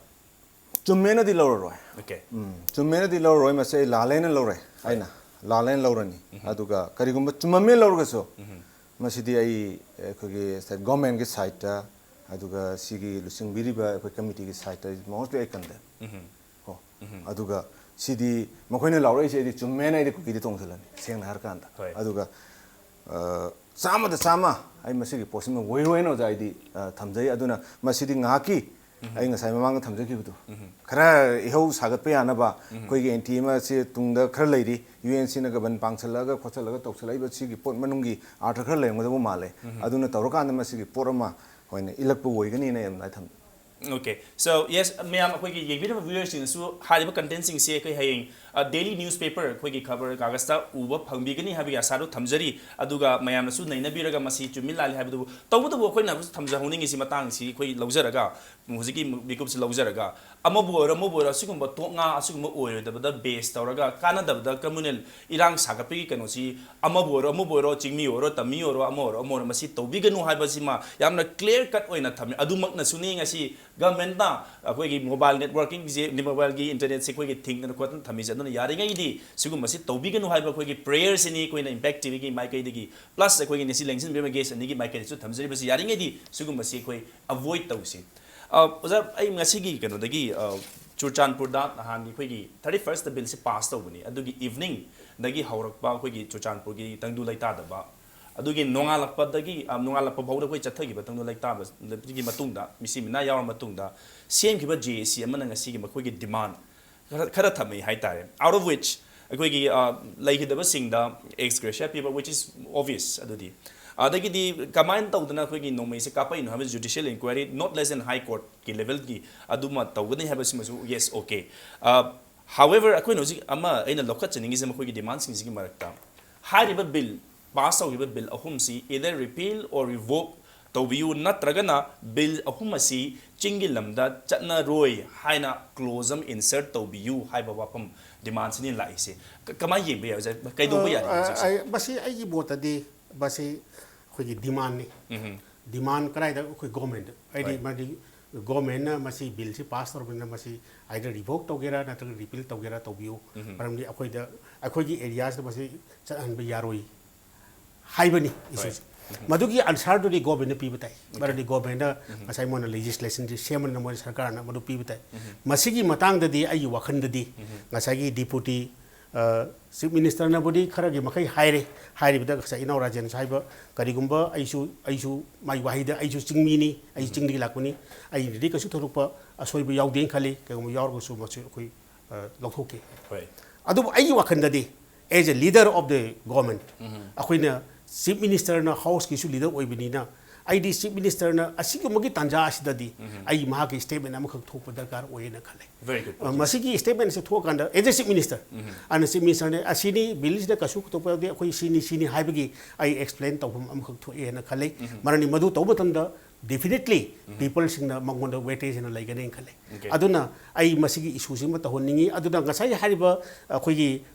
ꯆꯨꯝꯃꯦꯅꯗꯤ ꯂꯧꯔꯔꯣꯏ꯫ ꯑꯣꯀꯦ꯫ ꯎꯝ, ꯆꯨꯝꯃꯦꯅꯗꯤ ꯂꯧꯔꯔꯣꯏ, ꯃꯁꯤ ꯑꯩ ꯂꯥꯜꯂꯦꯅ ꯂꯧꯔꯦ꯫ ꯍꯣꯏ꯫ ꯑꯩꯅ ꯂꯥꯜꯂꯦꯅ ꯂꯧꯔꯅꯤ꯫ ꯎꯝꯍꯨꯝ꯫ ꯑꯗꯨꯒ ꯀꯔꯤꯒꯨꯝꯕ ꯆꯨꯝꯃꯝꯃꯦ ꯂꯧꯔꯒꯁꯨ, ꯎꯝꯍꯨꯝ꯫ ꯃꯁꯤꯗꯤ ꯑꯩ, ꯑꯩꯈꯣꯏꯒꯤ ꯁ꯭ꯇꯦꯠ ꯒꯣꯔꯃꯦꯟꯒꯤ ꯁꯥꯏꯠꯇ, ꯑꯗꯨꯒ ꯁꯤꯒꯤ ꯂꯨꯆꯤꯡꯕꯤꯔꯤꯕ ꯑꯩꯈꯣꯏ ꯀꯃꯤꯇꯤꯒꯤ ꯁꯥꯏꯠꯇ ꯃꯣꯁꯂꯤ ꯑꯩ ꯀꯟꯗꯦꯝ꯫ ꯎꯝꯍꯨꯝ꯫ ꯀꯣ꯫ ꯎꯝꯍꯨꯝ꯫ ꯑꯗꯨꯒ ꯁꯤꯗꯤ ꯃꯈꯣꯏꯅ ꯂꯥꯎꯔꯛꯏꯁꯦ ꯑꯩꯗꯤ ꯆꯨꯝꯃꯦꯅ ꯑꯩꯗꯤ ꯀꯨꯀꯤꯗ ꯇꯣꯡꯁꯤꯜꯂꯅꯤ, ꯁꯦꯡꯅ ꯍꯥꯏꯔꯀꯥꯟꯗ꯫ ꯍꯣꯏ꯫ ꯑꯗꯨꯒ, ꯑ, ꯆꯥꯝꯃꯗ ꯆꯥꯝꯃ ꯑꯩ ꯃꯁꯤꯒꯤ ꯄꯣꯠꯁꯤꯃ ꯑꯣꯏꯔꯣꯏꯅ, ꯑꯣꯖꯥ, ꯑꯩꯗꯤ, ꯑ, ꯊꯝꯖꯩ꯫ ꯑꯗꯨꯅ ꯃꯁꯤꯗꯤ ꯉꯥꯏꯍꯥꯛꯀꯤ, ꯎꯝꯍꯨꯝ꯫ ꯑꯩ ꯉꯁꯥꯏ ꯃꯃꯥꯡꯗ ꯊꯝꯖꯈꯤꯕꯗꯣ, ꯎꯝꯍꯨꯝ꯫ ꯈꯔ ꯏꯍꯧ ꯁꯥꯒꯠꯄ ꯌꯥꯅꯕ, ꯎꯝꯍꯨꯝ꯫ ꯑꯩꯈꯣꯏꯒꯤ ꯑꯦꯟꯇꯤ ꯑꯃ ꯁꯤ ꯇꯨꯡꯗ ꯈꯔ ꯂꯩꯔꯤ, ꯌꯨ ꯑꯦꯟ ꯁꯤꯅꯒ ꯕꯟ ꯄꯥꯡꯁꯜꯂꯛꯑꯒ ꯈꯣꯠꯆꯜꯂꯒ ꯇꯧꯁꯜꯂꯛꯏꯕ ꯁꯤꯒꯤ ꯄꯣꯠ ꯃꯅꯨꯡꯒꯤ ꯑꯥꯔꯊ ꯈꯔ ꯂꯩꯔꯝꯒꯗꯕ ꯃꯥꯜꯂꯦ꯫ ꯎꯝꯍꯨꯝ꯫ ꯑꯗꯨꯅ ꯇꯧꯔꯀꯥꯟꯗ ꯃꯁꯤꯒꯤ ꯄꯣꯠ ꯑꯃ ꯑꯣꯏꯅ ꯏꯜꯂꯛꯄ ꯑꯣꯏꯒꯅꯤꯅ ꯑꯩ ꯑꯗꯨꯃꯥꯏꯅ ꯊꯝꯖꯩ꯫ ꯑꯣꯀꯦ꯫ So, ꯌꯦꯁ, ꯃꯌꯥꯝ ꯑꯩꯈꯣꯏꯒꯤ ꯌꯦꯡꯕꯤꯔꯤꯕ ꯚ꯭ꯌꯨꯋꯔꯁꯤꯡꯅꯁꯨ ꯍꯥꯏꯔꯤꯕ ꯀꯟꯇꯦꯟꯁꯤꯡꯁꯦ ꯑꯩꯈꯣꯏ ꯍꯌꯦꯡ, ꯑ, ꯗꯦꯂꯤ ꯅ꯭ꯌꯨꯁꯄꯦꯄꯔ, ꯑꯩꯈꯣꯏꯒꯤ ꯈꯕꯔ ꯀꯥꯒꯖꯇ ꯎꯕ ꯐꯪꯕꯤꯒꯅꯤ ꯍꯥꯏꯕꯒꯤ ꯑꯁꯥꯗꯨ ꯊꯝꯖꯔꯤ꯫ ꯑꯗꯨꯒ ꯃꯌꯥꯝꯅꯁꯨ ꯅꯩꯅꯕꯤꯔꯒ ꯃꯁꯤ ꯆꯨꯝꯃꯤ ꯂꯥꯜꯂꯤ ꯍꯥꯏꯕꯗꯨꯕꯨ, ꯇꯧꯕꯇꯕꯨ ꯑꯩꯈꯣꯏꯅ ꯊꯝꯖꯍꯧꯅꯤꯡꯉꯤꯁꯤ, ꯃꯇꯥꯡꯁꯤ ꯑꯩꯈꯣꯏ ꯂꯧꯖꯔꯒ, ꯍꯧꯖꯤꯛꯀꯤ ꯃꯤꯀꯨꯞꯁꯤ ꯂꯧꯖꯔꯒ, ꯑꯃꯕꯨ ꯑꯣꯏꯔꯣ ꯑꯃꯕꯨ ꯑꯣꯏꯔꯣ ꯑꯁꯤꯒꯨꯝꯕ ꯇꯣꯛ ꯉꯥ ꯑꯁꯤꯒꯨꯝꯕ ꯑꯣꯏꯔꯣꯏꯗꯕꯗ ꯕꯦꯁ ꯇꯧꯔꯒ, ꯀꯥꯟꯅꯗꯕꯗ ꯀꯝꯃꯨꯅꯦꯜ ꯏꯔꯥꯡ ꯁꯥꯒꯠꯄꯒꯤ ꯀꯩꯅꯣꯁꯤ, ꯑꯃꯕꯨ ꯑꯣꯏꯔꯣ ꯑꯃꯕꯨ ꯑꯣꯏꯔꯣ, ꯆꯤꯡꯃꯤ ꯑꯣꯏꯔꯣ ꯇꯝꯃꯤ ꯑꯣꯏꯔꯣ ꯑꯃ ꯑꯣꯏꯔꯣ ꯑꯃ ꯑꯣꯏꯔꯣ, ꯃꯁꯤ ꯇꯧꯕꯤꯒꯅꯨ ꯍꯥꯏꯕꯁꯤꯃ ꯌꯥꯝꯅ ꯀ꯭ꯂꯤꯌꯔ ꯀꯠ ꯑꯣꯏꯅ ꯊꯝꯃꯤ꯫ ꯑꯗꯨꯃꯛꯅꯁꯨꯅꯤ ꯉꯁꯤ ꯒꯚꯔꯟꯃꯦꯟꯠꯅ ꯑꯩꯈꯣꯏꯒꯤ ꯃꯣꯕꯥꯏꯜ ꯅꯦꯠꯋꯥꯔꯀꯤꯡꯁꯦ, ꯃꯣꯕꯥꯏꯜꯒꯤ ꯏꯟꯇꯔꯅꯦꯠꯁꯦ ꯑꯩꯈꯣꯏꯒꯤ ꯊꯤꯡꯗꯅ ꯈꯣꯠꯇꯅ ꯊꯝꯃꯤꯁꯦ꯫ ꯑꯗꯨꯅ ꯌꯥꯔꯤꯉꯩꯗꯤ ꯁꯤꯒꯨꯝꯕꯁꯤ ꯇꯧꯕꯤꯒꯅꯨ ꯍꯥꯏꯕ ꯑꯩꯈꯣꯏꯒꯤ ꯄ꯭ꯔꯦꯌꯔꯁꯤꯅꯤ ꯑꯩꯈꯣꯏꯅ ꯏꯝꯄꯦꯛ ꯇꯤ ꯚꯤꯒꯤ ꯃꯥꯏꯀꯩꯗꯒꯤ, ꯄ꯭ꯂꯁ ꯑꯩꯈꯣꯏꯒꯤ ꯉꯁꯤ ꯂꯦꯡꯁꯤꯟꯕꯤꯔꯤꯕ ꯒꯦꯁ ꯑꯅꯤꯒꯤ ꯃꯥꯏꯀꯩꯗꯁꯨ ꯊꯝꯖꯔꯤꯕꯁꯤ꯫ ꯌꯥꯔꯤꯉꯩꯗꯤ ꯁꯤꯒꯨꯝꯕꯁꯤ ꯑꯩꯈꯣꯏ ꯑꯦꯚꯣꯏꯗ ꯇꯧꯁꯤ꯫ ꯑ, ꯑꯣꯖꯥ, ꯑꯩ ꯉꯁꯤꯒꯤ ꯀꯩꯅꯣꯗꯒꯤ, ꯑ, ꯆꯨꯔꯆꯥꯟꯄꯨꯔꯗ ꯅꯍꯥꯟꯒꯤ ꯑꯩꯈꯣꯏꯒꯤ ꯊꯥꯔꯇꯤ ꯐꯥꯔꯁꯇ ꯕꯤꯜꯁꯦ ꯄꯥꯁ ꯇꯧꯕꯅꯤ꯫ ꯑꯗꯨꯒꯤ ꯏꯚꯤꯅꯤꯡꯗꯒꯤ ꯍꯧꯔꯛꯄ ꯑꯩꯈꯣꯏꯒꯤ ꯆꯨꯔꯆꯥꯟꯄꯨꯔꯒꯤ ꯇꯪꯗꯨ ꯂꯩꯇꯥꯗꯕ, ꯑꯗꯨꯒꯤ ꯅꯣꯡꯉꯥꯜꯂꯛꯄꯗꯒꯤ, ꯑ, ꯅꯣꯡꯉꯥꯜꯂꯛꯄ ꯐꯥꯎꯗ ꯑꯩꯈꯣꯏ ꯆꯠꯊꯈꯤꯕ ꯇꯪꯗꯨ ꯂꯩꯇꯥꯕꯒꯤ ꯃꯇꯨꯡꯗ, ꯃꯤꯁꯤ ꯃꯤꯅꯥ ꯌꯥꯎꯔ ꯃꯇꯨꯡꯗ ꯁꯦꯝꯈꯤꯕ ꯖꯦ ꯑꯦ ꯁꯤ ꯑꯃꯅ ꯉꯁꯤꯒꯤ ꯃꯈꯣꯏꯒꯤ ꯗꯤꯃꯥꯟ ꯈꯔ, ꯈꯔ ꯊꯝꯃꯛꯏ ꯍꯥꯏꯇꯥꯔꯦ꯫ Out of which, ꯑꯩꯈꯣꯏꯒꯤ ꯑ, ꯂꯩꯈꯤꯗꯕꯁꯤꯡꯗ ꯑꯦꯛꯁ ꯒ꯭ꯔꯦꯁꯤꯌꯥ ꯄꯤꯕ, which is obvious ꯑꯗꯨꯗꯤ꯫ ꯑꯗꯒꯤꯗꯤ ꯀꯃꯥꯏꯅ ꯇꯧꯗꯅ ꯑꯩꯈꯣꯏꯒꯤ ꯅꯣꯡꯃꯩꯁꯦ ꯀꯥꯞꯄꯛꯏꯅꯣ ꯍꯥꯏꯕ judicial inquiry, not less than high courtꯀꯤ levelꯒꯤ ꯑꯗꯨꯃ ꯇꯧꯒꯅꯤ ꯍꯥꯏꯕꯁꯤꯃꯁꯨ, yes, okay꯫ However, ꯑꯩꯈꯣꯏꯅ ꯍꯧꯖꯤꯛ ꯑꯃ ꯑꯩꯅ ꯂꯧꯈꯠꯆꯅꯤꯡꯉꯤꯁꯦ ꯃꯈꯣꯏꯒꯤ ꯗꯤꯃꯥꯟꯁꯤꯡꯁꯤꯒꯤ ꯃꯔꯛꯇ ꯍꯥꯏꯔꯤꯕ ꯕꯤꯜ, ꯄꯥꯁ ꯇꯧꯈꯤꯕ ꯕꯤꯜ ꯑꯍꯨꯝꯁꯤ either repeal or revoke ꯇꯧꯕꯤꯌꯨ, ꯅꯠꯇ꯭ꯔꯒꯅ ꯕꯤꯜ ꯑꯍꯨꯝ ꯑꯁꯤ ꯆꯤꯡꯒꯤ ꯂꯝꯗ ꯆꯠꯅꯔꯣꯏ ꯍꯥꯏꯅ ꯀ꯭ꯂꯣꯖ ꯑꯃ ꯏꯟꯁꯔꯠ ꯇꯧꯕꯤꯌꯨ ꯍꯥꯏꯕ ꯋꯥꯐꯝ, ꯗꯤꯃꯥꯟꯁꯤꯅꯤ ꯂꯥꯛꯏꯁꯦ꯫ ꯀ-, ꯀꯃꯥꯏꯅ ꯌꯦꯡꯕ ꯌꯥꯏ ꯑꯣꯖꯥ? ꯀꯩꯗꯧꯕ ꯌꯥꯔꯤ ꯑ, ꯍꯧꯖꯤꯛꯁꯦ? ꯑꯩ, ꯃꯁꯤ ꯑꯩꯒꯤ ꯃꯣꯠꯇꯗꯤ ꯃꯁꯤ ꯑꯩꯈꯣꯏꯒꯤ ꯗꯤꯃꯥꯟꯅꯤ꯫ ꯎꯝ꯫ ꯗꯤꯃꯥꯟ ꯀꯗꯥꯏꯗ? ꯑꯩꯈꯣꯏ ꯒꯣꯔꯃꯦꯟꯗ꯫ ꯍꯥꯏꯗꯤ ꯍꯣꯏ꯫ ꯃꯥꯗꯤ ꯒꯣꯔꯃꯦꯟꯅ ꯃꯁꯤ ꯕꯤꯜꯁꯤ ꯄꯥꯁ ꯇꯧꯔꯕꯅꯤꯅ ꯃꯁꯤ either revoke ꯇꯧꯒꯦꯔꯥ ꯅꯠꯇ꯭ꯔꯒ ꯔꯤꯄꯤꯜ ꯇꯧꯒꯦꯔꯥ ꯇꯧꯕꯤꯌꯨ꯫ ꯎꯝ꯫ ꯃꯔꯝꯗꯤ ꯑꯩꯈꯣꯏꯗ, ꯑꯩꯈꯣꯏꯒꯤ ꯑꯦꯔꯤꯌꯥꯁꯤꯗ ꯃꯁꯤ ꯆꯠꯍꯟꯕ ꯌꯥꯔꯣꯏ ꯍꯥꯏꯕꯅꯤ ꯍꯣꯏ꯫ ꯏꯁꯨꯁꯦ꯫ ꯎꯝ꯫ ꯃꯗꯨꯒꯤ ꯑꯟꯁꯥꯔꯗꯨꯗꯤ ꯒꯣꯔꯃꯦꯟꯅ ꯄꯤꯕ ꯇꯥꯏ꯫ Okay꯫ ꯃꯔꯝꯗꯤ ꯒꯣꯔꯃꯦꯟꯅ ꯎꯝ꯫ ꯉꯁꯥꯏ ꯃꯣꯏꯅ ꯂꯦꯖꯤꯁꯂꯦꯁꯟꯁꯤ ꯁꯦꯝꯕꯅꯤꯅ ꯃꯣꯏ ꯁꯔꯀꯥꯔꯅ ꯃꯗꯨ ꯄꯤꯕ ꯇꯥꯏ꯫ ꯎꯝ꯫ ꯃꯁꯤꯒꯤ ꯃꯇꯥꯡꯗꯗꯤ ꯑꯩꯒꯤ ꯋꯥꯈꯜꯗꯗꯤ ꯎꯝ꯫ ꯉꯁꯥꯏꯒꯤ ꯗꯤꯄꯨꯇꯤ, ꯑ, ꯆꯤꯐ ꯃꯤꯅꯤꯁꯇꯔꯅꯕꯨꯗꯤ ꯈꯔꯒꯤ ꯃꯈꯩ ꯍꯥꯏꯔꯦ꯫ ꯍꯥꯏꯔꯤꯕꯗ ꯉꯁꯥꯏ ꯏꯅꯥꯎ ꯔꯥꯖꯦꯟꯁ ꯍꯥꯏꯕ ꯀꯔꯤꯒꯨꯝꯕ ꯑꯩꯁꯨ, ꯑꯩꯁꯨ ꯃꯥꯏ ꯋꯥꯍꯩꯗ ꯑꯩꯁꯨ ꯆꯤꯡꯃꯤꯅꯤ, ꯑꯩꯁꯨ ꯎꯝ꯫ ꯆꯤꯡꯗꯒꯤ ꯂꯥꯛꯄꯅꯤ, ꯑꯩꯅꯗꯤ ꯀꯩꯁꯨ ꯊꯣꯏꯗꯣꯛꯄ ꯑꯁꯣꯏꯕ ꯌꯥꯎꯗꯦꯅ ꯈꯜꯂꯤ꯫ ꯀꯩꯒꯨꯝꯕ ꯌꯥꯎꯔꯒꯁꯨ ꯃꯁꯤ ꯑꯩꯈꯣꯏ, ꯑ, ꯂꯧꯊꯣꯛꯀꯦ꯫ ꯍꯣꯏ꯫ ꯑꯗꯨꯕꯨ ꯑꯩꯒꯤ ꯋꯥꯈꯜꯗꯗꯤ as a leader of the government, ꯎꯝ꯫ ꯑꯩꯈꯣꯏꯅ ꯆꯤꯐ ꯃꯤꯅꯤꯁꯇꯔꯅ ꯍꯥꯎꯁꯀꯤꯁꯨ ꯂꯤꯗꯔ ꯑꯣꯏꯕꯅꯤꯅ ꯑꯩꯗꯤ ꯆꯤꯐ ꯃꯤꯅꯤꯁꯇꯔꯅ ꯑꯁꯤꯒꯨꯝꯕꯒꯤ ꯇꯥꯟꯖꯥ ꯑꯁꯤꯗꯗꯤ ꯎꯝ꯫ ꯑꯩ ꯃꯍꯥꯛꯀꯤ ꯁ꯭ꯇꯦꯠꯃꯦꯟ ꯑꯃꯈꯛ ꯊꯣꯛꯄ ꯗꯔꯀꯥꯔ ꯑꯣꯏꯌꯦꯅ ꯈꯜꯂꯦ꯫ Very good꯫ ꯑ, ꯃꯁꯤꯒꯤ ꯁ꯭ꯇꯦꯠꯃꯦꯟꯁꯦ ꯊꯣꯛꯑꯀꯥꯟꯗ as a chief minister, ꯎꯝ꯫ ꯑꯩꯅ ꯆꯤꯐ ꯃꯤꯅꯤꯁꯇꯔꯅ ꯑꯁꯤꯅꯤ, ꯕꯤꯜꯁꯤꯗ ꯀꯩꯁꯨ ꯊꯣꯛꯄ ꯌꯥꯎꯗꯦ, ꯑꯩꯈꯣꯏ ꯁꯤꯅꯤ, ꯁꯤꯅꯤ ꯍꯥꯏꯕꯒꯤ ꯑꯩ ꯑꯦꯛꯁꯄ꯭ꯂꯦꯟ ꯇꯧꯐꯝ ꯑꯃꯈꯛ ꯊꯣꯛꯑꯦꯅ ꯈꯜꯂꯤ꯫ ꯎꯝ꯫ ꯃꯔꯝꯗꯤ ꯃꯗꯨ ꯇꯧꯕ ꯃꯇꯝꯗ definitely ꯎꯝ꯫ ꯄꯤꯄꯜꯁꯤꯡꯅ ꯃꯉꯣꯟꯗ ꯋꯦꯇꯦꯖ ꯍꯦꯟꯅ ꯂꯩꯒꯅꯤꯅ ꯈꯜꯂꯤ꯫ Okay꯫ ꯑꯗꯨꯅ ꯑꯩ ꯃꯁꯤꯒꯤ ꯏꯁꯨꯁꯤꯃ ꯇꯧꯍꯟꯅꯤꯡꯉꯤ꯫ ꯑꯗꯨꯅ ꯉꯁꯥꯏꯒꯤ ꯍꯥꯏꯔꯤꯕ ꯑꯩꯈꯣꯏꯒꯤ,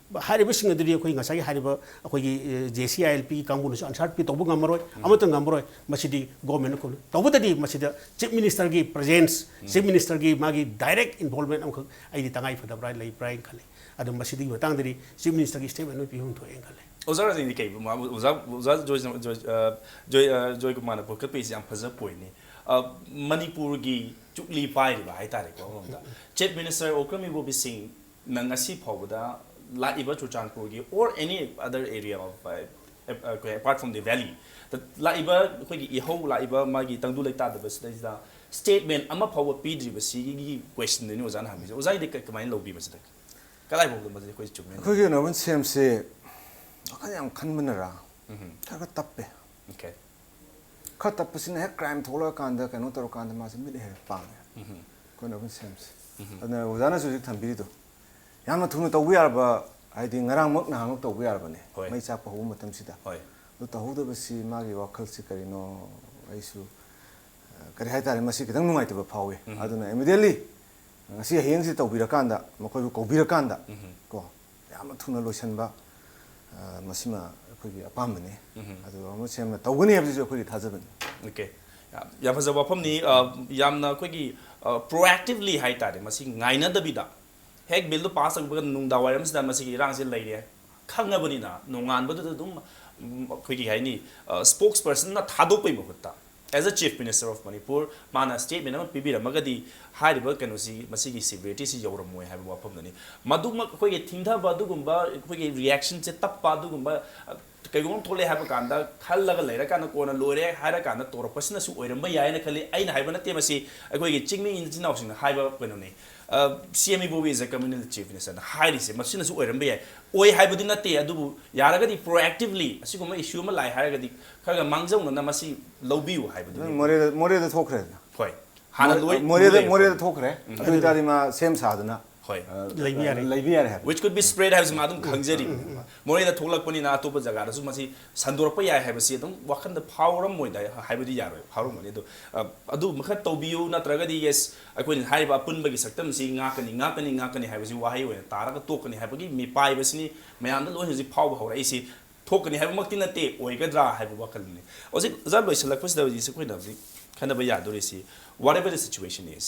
ꯍꯥꯏꯔꯤꯕꯁꯤꯡ ꯑꯗꯨꯗꯤ ꯑꯩꯈꯣꯏ ꯉꯁꯥꯏꯒꯤ ꯍꯥꯏꯔꯤꯕ ꯑꯩꯈꯣꯏꯒꯤ, ꯑꯦ, ꯖꯦ ꯁꯤ ꯑꯥꯏ ꯑꯦꯜ ꯄꯤꯒꯤ ꯀꯥꯡꯕꯨꯅꯁꯨ ꯑꯟꯁꯥꯔ ꯄꯤ ꯇꯧꯕ ꯉꯝꯃꯔꯣꯏ, ꯎꯝ꯫ ꯑꯃꯠꯇ ꯉꯝꯃꯔꯣꯏ꯫ ꯃꯁꯤꯗꯤ ꯒꯣꯔꯃꯦꯟꯅ ꯀꯣꯟꯅ ꯇꯧꯕꯗꯗꯤ ꯃꯁꯤꯗ ꯆꯤꯐ ꯃꯤꯅꯤꯁꯇꯔꯒꯤ ꯄ꯭ꯔꯖꯦꯟꯁ, ꯎꯝ꯫ ꯆꯤꯐ ꯃꯤꯅꯤꯁꯇꯔꯒꯤ ꯃꯥꯒꯤ ꯗꯥꯏꯔꯦꯛ ꯏꯟꯚꯣꯜꯕꯃꯦꯟ ꯑꯃꯈꯛ ꯑꯩꯗꯤ ꯇꯉꯥꯏ ꯐꯗꯕ꯭ꯔꯥ ꯂꯩꯕ꯭ꯔꯥ ꯍꯥꯏꯅ ꯈꯜꯂꯤ꯫ ꯑꯗꯨ ꯃꯁꯤꯒꯤ ꯃꯇꯥꯡꯗꯗꯤ ꯆꯤꯐ ꯃꯤꯅꯤꯁꯇꯔꯒꯤ ꯁ꯭ꯇꯦꯠꯃꯦꯟ ꯑꯃ ꯄꯤꯐꯝ ꯊꯣꯛꯑꯦꯅ ꯈꯜꯂꯦ꯫ ꯑꯣꯖꯥ ꯔꯥꯖꯦꯟꯗꯤ ꯀꯩ, ꯃꯥ-, ꯑꯣꯖꯥ, ꯑꯣꯖꯥ ꯖꯣꯏ, ꯖꯣꯏ, ꯑ, ꯖꯣꯏ, ꯑ, ꯖꯣꯏ ꯀꯨꯃꯥꯔꯅ ꯄꯨꯈꯠꯄꯤꯁꯤ ꯌꯥꯝ ꯐꯖꯕ ꯄꯣꯏꯟꯅꯤ꯫ ꯑ, ꯃꯅꯤꯄꯨꯔꯒꯤ ꯆꯨꯛꯂꯤ ꯄꯥꯏꯔꯤꯕ ꯍꯥꯏꯇꯥꯔꯦꯀꯣ, ꯑꯃꯔꯣꯝꯗ꯫ ꯎꯝ, ꯎꯝ꯫ ꯆꯤꯐ ꯃꯤꯅꯤꯁꯇꯔ ꯑꯣꯀ꯭ꯔꯝ ꯏꯕꯣꯕꯤ ꯁꯤꯡꯅ ꯉꯁꯤ ꯐꯥꯎꯕꯗ ꯂꯥꯛꯏꯕ ꯆꯨꯔꯆꯥꯟꯄꯨꯔꯒꯤ or any other area of, uh, uh, apart from the valley, ꯂꯥꯛꯏꯕ ꯑꯩꯈꯣꯏꯒꯤ ꯏꯍꯧ ꯂꯥꯛꯏꯕ ꯃꯥꯒꯤ ꯇꯪꯗꯨ ꯂꯩꯇꯥꯗꯕꯁꯤꯗꯩꯁꯤꯗ ꯁ꯭ꯇꯦꯠꯃꯦꯟ ꯑꯃ ꯐꯥꯎꯕ ꯄꯤꯗ꯭ꯔꯤꯕꯁꯤꯒꯤ ꯀ꯭ꯋꯦꯁꯟꯗꯨꯅꯤ ꯑꯣꯖꯥꯅ ꯍꯪꯕꯤꯁꯦ꯫ ꯑꯣꯖꯥꯒꯤꯗꯤ ꯀ-, ꯀꯃꯥꯏꯅ ꯂꯧꯕꯤ ꯃꯁꯤꯗ? ꯀꯗꯥꯏꯐꯥꯎꯗ ꯃꯁꯤ ꯑꯩꯈꯣꯏ ꯆꯨꯝꯃꯦ? ꯑꯩꯈꯣꯏꯒꯤ ꯑꯣꯏꯅ ꯁꯦꯝꯁꯦ ꯋꯥꯈꯜ ꯌꯥꯝ ꯈꯟꯕꯅꯔꯥ, ꯎꯝ. ꯈꯔ ꯈꯔ ꯇꯞꯄꯦ꯫ Okay. ꯈꯔ ꯇꯞꯄꯁꯤꯅ ꯍꯦꯛ ꯀ꯭ꯔꯥꯏꯝ ꯊꯣꯛꯂꯛꯑꯀꯥꯟꯗ, ꯀꯩꯅꯣ ꯇꯧꯔꯀꯥꯟꯗ ꯃꯥꯁꯦ ꯃꯤꯠ ꯍꯦꯟꯅ ꯄꯥꯡꯉꯦ ꯎꯝ. ꯑꯩꯈꯣꯏꯅ ꯑꯗꯨꯝ ꯁꯦꯝꯁꯦ꯫ ꯎꯝ. ꯑꯗꯨꯅ ꯑꯣꯖꯥꯅꯁꯨ ꯍꯧꯖꯤꯛ ꯊꯝꯕꯤꯔꯤꯗꯣ ꯌꯥꯝꯅ ꯊꯨꯅ ꯇꯧꯕ ꯌꯥꯔꯕ, ꯍꯥꯏꯗꯤ ꯉꯔꯥꯡꯃꯛ ꯅꯍꯥꯟꯃꯛ ꯇꯧꯕ ꯌꯥꯔꯕꯅꯦ꯫ ꯍꯣꯏ. ꯃꯩ ꯆꯥꯛꯄ ꯍꯧꯕ ꯃꯇꯝꯁꯤꯗ꯫ ꯍꯣꯏ. ꯑꯗꯨ ꯇꯧꯍꯧꯗꯕꯁꯤ ꯃꯥꯒꯤ ꯋꯥꯈꯜꯁꯤ ꯀꯔꯤꯅꯣ, ꯑꯩꯁꯨ ꯑ, ꯀꯔꯤ ꯍꯥꯏꯇꯥꯔꯦ, ꯃꯁꯤ ꯈꯤꯇꯪ ꯅꯨꯡꯉꯥꯏꯇꯕ ꯐꯥꯎꯏ꯫ ꯎꯝ. ꯑꯗꯨꯅ immediately ꯉꯁꯤ ꯍꯌꯦꯡꯁꯤ ꯇꯧꯕꯤꯔꯀꯥꯟꯗ, ꯃꯈꯣꯏꯕꯨ ꯀꯧꯕꯤꯔꯀꯥꯟꯗ ꯎꯝ. ꯀꯣ, ꯌꯥꯝꯅ ꯊꯨꯅ ꯂꯣꯏꯁꯤꯟꯕ, ꯑ, ꯃꯁꯤꯃ ꯑꯩꯈꯣꯏꯒꯤ ꯑꯄꯥꯝꯕꯅꯤ꯫ ꯎꯝ. ꯑꯗꯨꯒ ꯑꯃ ꯁꯦꯝꯅ ꯇꯧꯒꯅꯤ ꯍꯥꯏꯕꯁꯤꯁꯨ ꯑꯩꯈꯣꯏꯒꯤ ꯊꯥꯖꯕꯅꯤ꯫ Okay. ꯌꯥꯝ, ꯌꯥꯝ ꯐꯖꯕ ꯋꯥꯐꯝꯅꯤ꯫ ꯑ, ꯌꯥꯝꯅ ꯑꯩꯈꯣꯏꯒꯤ, ꯑ, proactively ꯍꯥꯏꯇꯥꯔꯦ, ꯃꯁꯤ ꯉꯥꯏꯅꯗꯕꯤꯗ ꯍꯦꯛ ꯕꯤꯜꯗꯨ ꯄꯥꯁ ꯇꯧꯕꯒ ꯅꯨꯡꯗꯥꯡ ꯋꯥꯏꯔꯝꯁꯤꯗ ꯃꯁꯤꯒꯤ ꯏꯔꯥꯡꯁꯤ ꯂꯩꯔꯦ ꯈꯪꯉꯕꯅꯤꯅ, ꯅꯣꯡꯉꯥꯟꯕꯗꯨꯗ ꯑꯗꯨꯝ, ꯎꯝ, ꯑꯩꯈꯣꯏꯒꯤ ꯍꯥꯏꯅꯤ, ꯑ, spokespersonꯅ ꯊꯥꯗꯣꯛꯄꯩ ꯃꯍꯨꯠꯇ, as a Chief Minister of Manipur, ꯃꯥꯅ statement ꯑꯃ ꯄꯤꯕꯤꯔꯝꯃꯒꯗꯤ ꯍꯥꯏꯔꯤꯕ ꯀꯩꯅꯣꯁꯤ, ꯃꯁꯤꯒꯤ severityꯁꯤ ꯌꯧꯔꯝꯃꯣꯏ ꯍꯥꯏꯕ ꯋꯥꯐꯝꯗꯨꯅꯤ꯫ ꯃꯗꯨꯃꯛ ꯑꯩꯈꯣꯏꯒꯤ ꯊꯤꯡꯊꯕ ꯑꯗꯨꯒꯨꯝꯕ, ꯑꯩꯈꯣꯏꯒꯤ reactionꯁꯦ ꯇꯞꯄ ꯑꯗꯨꯒꯨꯝꯕ, ꯑ, ꯀꯩꯒꯨꯝꯕ ꯑꯃ ꯊꯣꯛꯂꯛꯑꯦ ꯍꯥꯏꯕ ꯀꯥꯟꯗ, ꯈꯜꯂꯒ ꯂꯩꯔꯀꯥꯟꯗ ꯀꯣꯟꯅ ꯂꯣꯏꯔꯦ ꯍꯥꯏꯔꯀꯥꯟꯗ ꯇꯧꯔꯛꯄꯁꯤꯅꯁꯨ ꯑꯣꯏꯔꯝꯕ ꯌꯥꯏꯅ ꯈꯜꯂꯤ꯫ ꯑꯩꯅ ꯍꯥꯏꯕ ꯅꯠꯇꯦ, ꯃꯁꯤ ꯑꯩꯈꯣꯏꯒꯤ ꯆꯤꯡꯃꯤ ꯏꯆꯤꯟ ꯏꯅꯥꯎꯁꯤꯡꯅ ꯍꯥꯏꯕ ꯀꯩꯅꯣꯅꯤ꯫ ꯑ, C M E Bobby is a communal chief ministerꯅ ꯍꯥꯏꯔꯤꯁꯦ, ꯃꯁꯤꯅꯁꯨ ꯑꯣꯏꯔꯝꯕ ꯌꯥꯏ꯫ ꯑꯣꯏ ꯍꯥꯏꯕꯗꯤ ꯅꯠꯇꯦ, ꯑꯗꯨꯕꯨ ꯌꯥꯔꯒꯗꯤ proactively ꯑꯁꯤꯒꯨꯝꯕ issue ꯑꯃ ꯂꯥꯛꯑꯦ ꯍꯥꯏꯔꯒꯗꯤ ꯈꯔ ꯈꯔ ꯃꯥꯡꯖꯧꯅꯅ ꯃꯁꯤ ꯂꯧꯕꯤꯌꯨ ꯍꯥꯏꯕꯗꯨꯅꯤ꯫ ꯃꯣꯔꯦꯗ, ꯃꯣꯔꯦꯗ ꯊꯣꯛꯈ꯭ꯔꯦꯗꯅ꯫ ꯍꯣꯏ. ꯍꯥꯟꯅ ꯃꯣꯔꯦ-, ꯂꯣꯏ ꯃꯣꯔꯦꯗ, ꯂꯣꯏ ꯃꯣꯔꯦꯗ ꯂꯩꯈ꯭ꯔꯦ꯫ ꯊꯣꯛꯈ꯭ꯔꯦ꯫ ꯎꯝ. ꯑꯗꯨ ꯑꯣꯏꯇꯥꯔꯗꯤ ꯃꯥ ꯁꯦꯝ ꯁꯥꯗꯅ, ꯍꯣꯏ. ꯑ, ꯂꯩꯕ ꯌꯥꯔꯦ꯫ ꯂꯩꯕ ꯌꯥꯔꯦ ꯍꯥꯏꯕ꯫ Which could be spread ꯍꯥꯏꯕꯁꯤ ꯃꯥ ꯑꯗꯨꯝ ꯈꯪꯖꯔꯤꯕꯅꯦꯕ꯫ ꯃꯣꯔꯦꯗ ꯊꯣꯛꯂꯛꯄꯅꯤꯅ ꯑꯇꯣꯞꯄ ꯖꯒꯥꯗꯁꯨ ꯃꯁꯤ ꯁꯟꯗꯣꯔꯛꯄ ꯌꯥꯏ ꯍꯥꯏꯕꯁꯤ ꯑꯗꯨꯝ ꯋꯥꯈꯜꯗ ꯐꯥꯎꯔꯝꯃꯣꯏꯗ ꯍꯥꯏꯕꯗꯤ ꯌꯥꯔꯣꯏ, ꯐꯥꯎꯔꯝꯒꯅꯤ꯫ ꯑꯗꯣ, ꯑ, ꯑꯗꯨ ꯃꯈꯔ ꯇꯧꯕꯤꯌꯨ, ꯅꯠꯇ꯭ꯔꯒꯗꯤ yes, ꯑꯩꯈꯣꯏꯅ ꯍꯥꯏꯔꯤꯕ ꯑꯄꯨꯟꯕꯒꯤ ꯁꯛꯇꯝꯁꯤ ꯉꯥꯛꯀꯅꯤ, ꯉꯥꯛꯀꯅꯤ, ꯉꯥꯛꯀꯅꯤ ꯍꯥꯏꯕꯁꯤ ꯋꯥꯍꯩ ꯑꯣꯏꯅ ꯇꯥꯔꯒ ꯇꯣꯛꯀꯅꯤ ꯍꯥꯏꯕꯒꯤ ꯃꯤꯄꯥꯏꯕꯁꯤꯅꯤ ꯃꯌꯥꯝꯗ ꯂꯣꯏꯅ ꯍꯧꯖꯤꯛ ꯐꯥꯎꯕ ꯍꯧꯔꯛꯏꯁꯤ꯫ ꯊꯣꯛꯀꯅꯤ ꯍꯥꯏꯕꯃꯛꯇꯤ ꯅꯠꯇꯦ, ꯑꯣꯏꯒꯗ꯭ꯔꯥ ꯍꯥꯏꯕ ꯋꯥꯈꯜꯅꯤ꯫ ꯍꯧꯖꯤꯛ ꯑꯣꯖꯥ ꯂꯣꯏꯁꯤꯜꯂꯛꯄꯁꯤꯗ ꯍꯧꯖꯤꯛꯁꯦ ꯑꯩꯈꯣꯏꯅ ꯍꯧꯖꯤꯛ ꯈꯟꯅꯕ ꯌꯥꯗꯣꯔꯤꯁꯤ, whatever the situation is,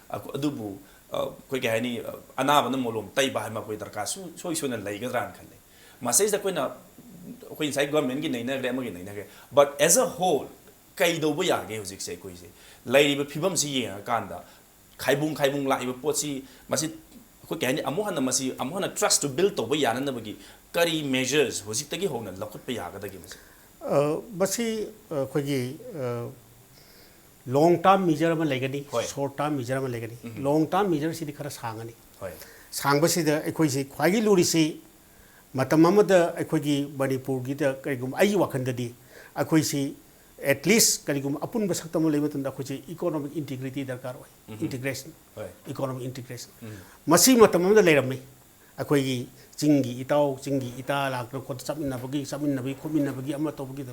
ꯑ-, ꯑꯗꯨꯕꯨ, ꯑ, ꯑꯩꯈꯣꯏ ꯀꯩ ꯍꯥꯏꯅꯤ, ꯑ, ꯑꯅꯥꯕꯅ ꯃꯣꯂꯣꯝ ꯇꯩꯕ ꯍꯥꯏꯕ ꯑꯃ ꯑꯩꯈꯣꯏ ꯗꯔꯀꯥꯔ ꯁꯨ-, ꯁꯣꯏ ꯁꯣꯏꯗꯅ ꯂꯩꯒꯗ꯭ꯔꯥꯅ ꯈꯜꯂꯦ꯫ ꯃꯁꯤꯗꯩꯁꯤꯗ ꯑꯩꯈꯣꯏꯅ, ꯑꯩꯈꯣꯏ ꯉꯁꯥꯏ ꯒꯚꯔꯟꯃꯦꯟꯒꯤ ꯅꯩꯅꯈ꯭ꯔꯦ, ꯑꯃꯒꯤ ꯅꯩꯅꯈ꯭ꯔꯦ, but as a whole ꯀꯩꯗꯧꯕ ꯌꯥꯒꯦ ꯍꯧꯖꯤꯛꯁꯦ ꯑꯩꯈꯣꯏꯁꯦ? ꯂꯩꯔꯤꯕ ꯐꯤꯕꯝꯁꯤ ꯌꯦꯡꯉꯀꯥꯟꯗ ꯈꯥꯏꯕꯨꯡ ꯈꯥꯏꯕꯨꯡ ꯂꯥꯛꯏꯕ ꯄꯣꯠꯁꯤ, ꯃꯁꯤ ꯑꯩꯈꯣꯏ ꯀꯩ ꯍꯥꯏꯅꯤ, ꯑꯃꯨꯛ ꯍꯟꯅ ꯃꯁꯤ ꯑꯃꯨꯛ ꯍꯟꯅ trust ꯇꯨ build ꯇꯧꯕ ꯌꯥꯅꯅꯕꯒꯤ ꯀꯔꯤ measures ꯍꯧꯖꯤꯛꯇꯒꯤ ꯍꯧꯅ ꯂꯧꯈꯠꯄ ꯌꯥꯒꯗꯒꯦ ꯃꯁꯤ? ꯑ, ꯃꯁꯤ, ꯑ, ꯑꯩꯈꯣꯏꯒꯤ, ꯑ, long term measure ꯑꯃ ꯂꯩꯒꯅꯤ, ꯍꯣꯏ. short term measure ꯑꯃ ꯂꯩꯒꯅꯤ꯫ ꯎꯝ. Long term measure ꯁꯤꯗꯤ ꯈꯔ ꯁꯥꯡꯒꯅꯤ꯫ ꯍꯣꯏ. ꯁꯥꯡꯕꯁꯤꯗ ꯑꯩꯈꯣꯏꯁꯤ ꯈ꯭ꯋꯥꯏꯒꯤ ꯂꯨꯔꯤꯁꯤ, ꯃꯇꯝ ꯑꯃꯗ ꯑꯩꯈꯣꯏꯒꯤ ꯃꯅꯤꯄꯨꯔꯒꯤꯗ ꯀꯔꯤꯒꯨꯝꯕ ꯑꯩꯒꯤ ꯋꯥꯈꯜꯗꯗꯤ ꯑꯩꯈꯣꯏꯁꯤ at least ꯀꯔꯤꯒꯨꯝꯕ ꯑꯄꯨꯟꯕ ꯁꯛꯇꯝ ꯑꯃ ꯂꯩꯕ ꯃꯇꯝꯗ ꯑꯩꯈꯣꯏꯁꯤ economic integrity ꯗꯔꯀꯥꯔ ꯑꯣꯏ꯫ Integration, ꯍꯣꯏ꯫ Economic integration꯫ ꯃꯁꯤ ꯃꯇꯝ ꯑꯃꯗ ꯂꯩꯔꯝꯃꯤ꯫ ꯑꯩꯈꯣꯏꯒꯤ ꯆꯤꯡꯒꯤ ꯏꯇꯥꯎ, ꯆꯤꯡꯒꯤ ꯏꯇꯥ ꯂꯥꯛꯇꯅ ꯈꯣꯠꯇꯅ ꯆꯠꯃꯤꯟꯅꯕꯒꯤ, ꯆꯠꯃꯤꯟꯅꯕꯒꯤ, ꯈꯣꯠꯃꯤꯟꯅꯕꯒꯤ, ꯑꯃ ꯇꯧꯕꯒꯤ꯫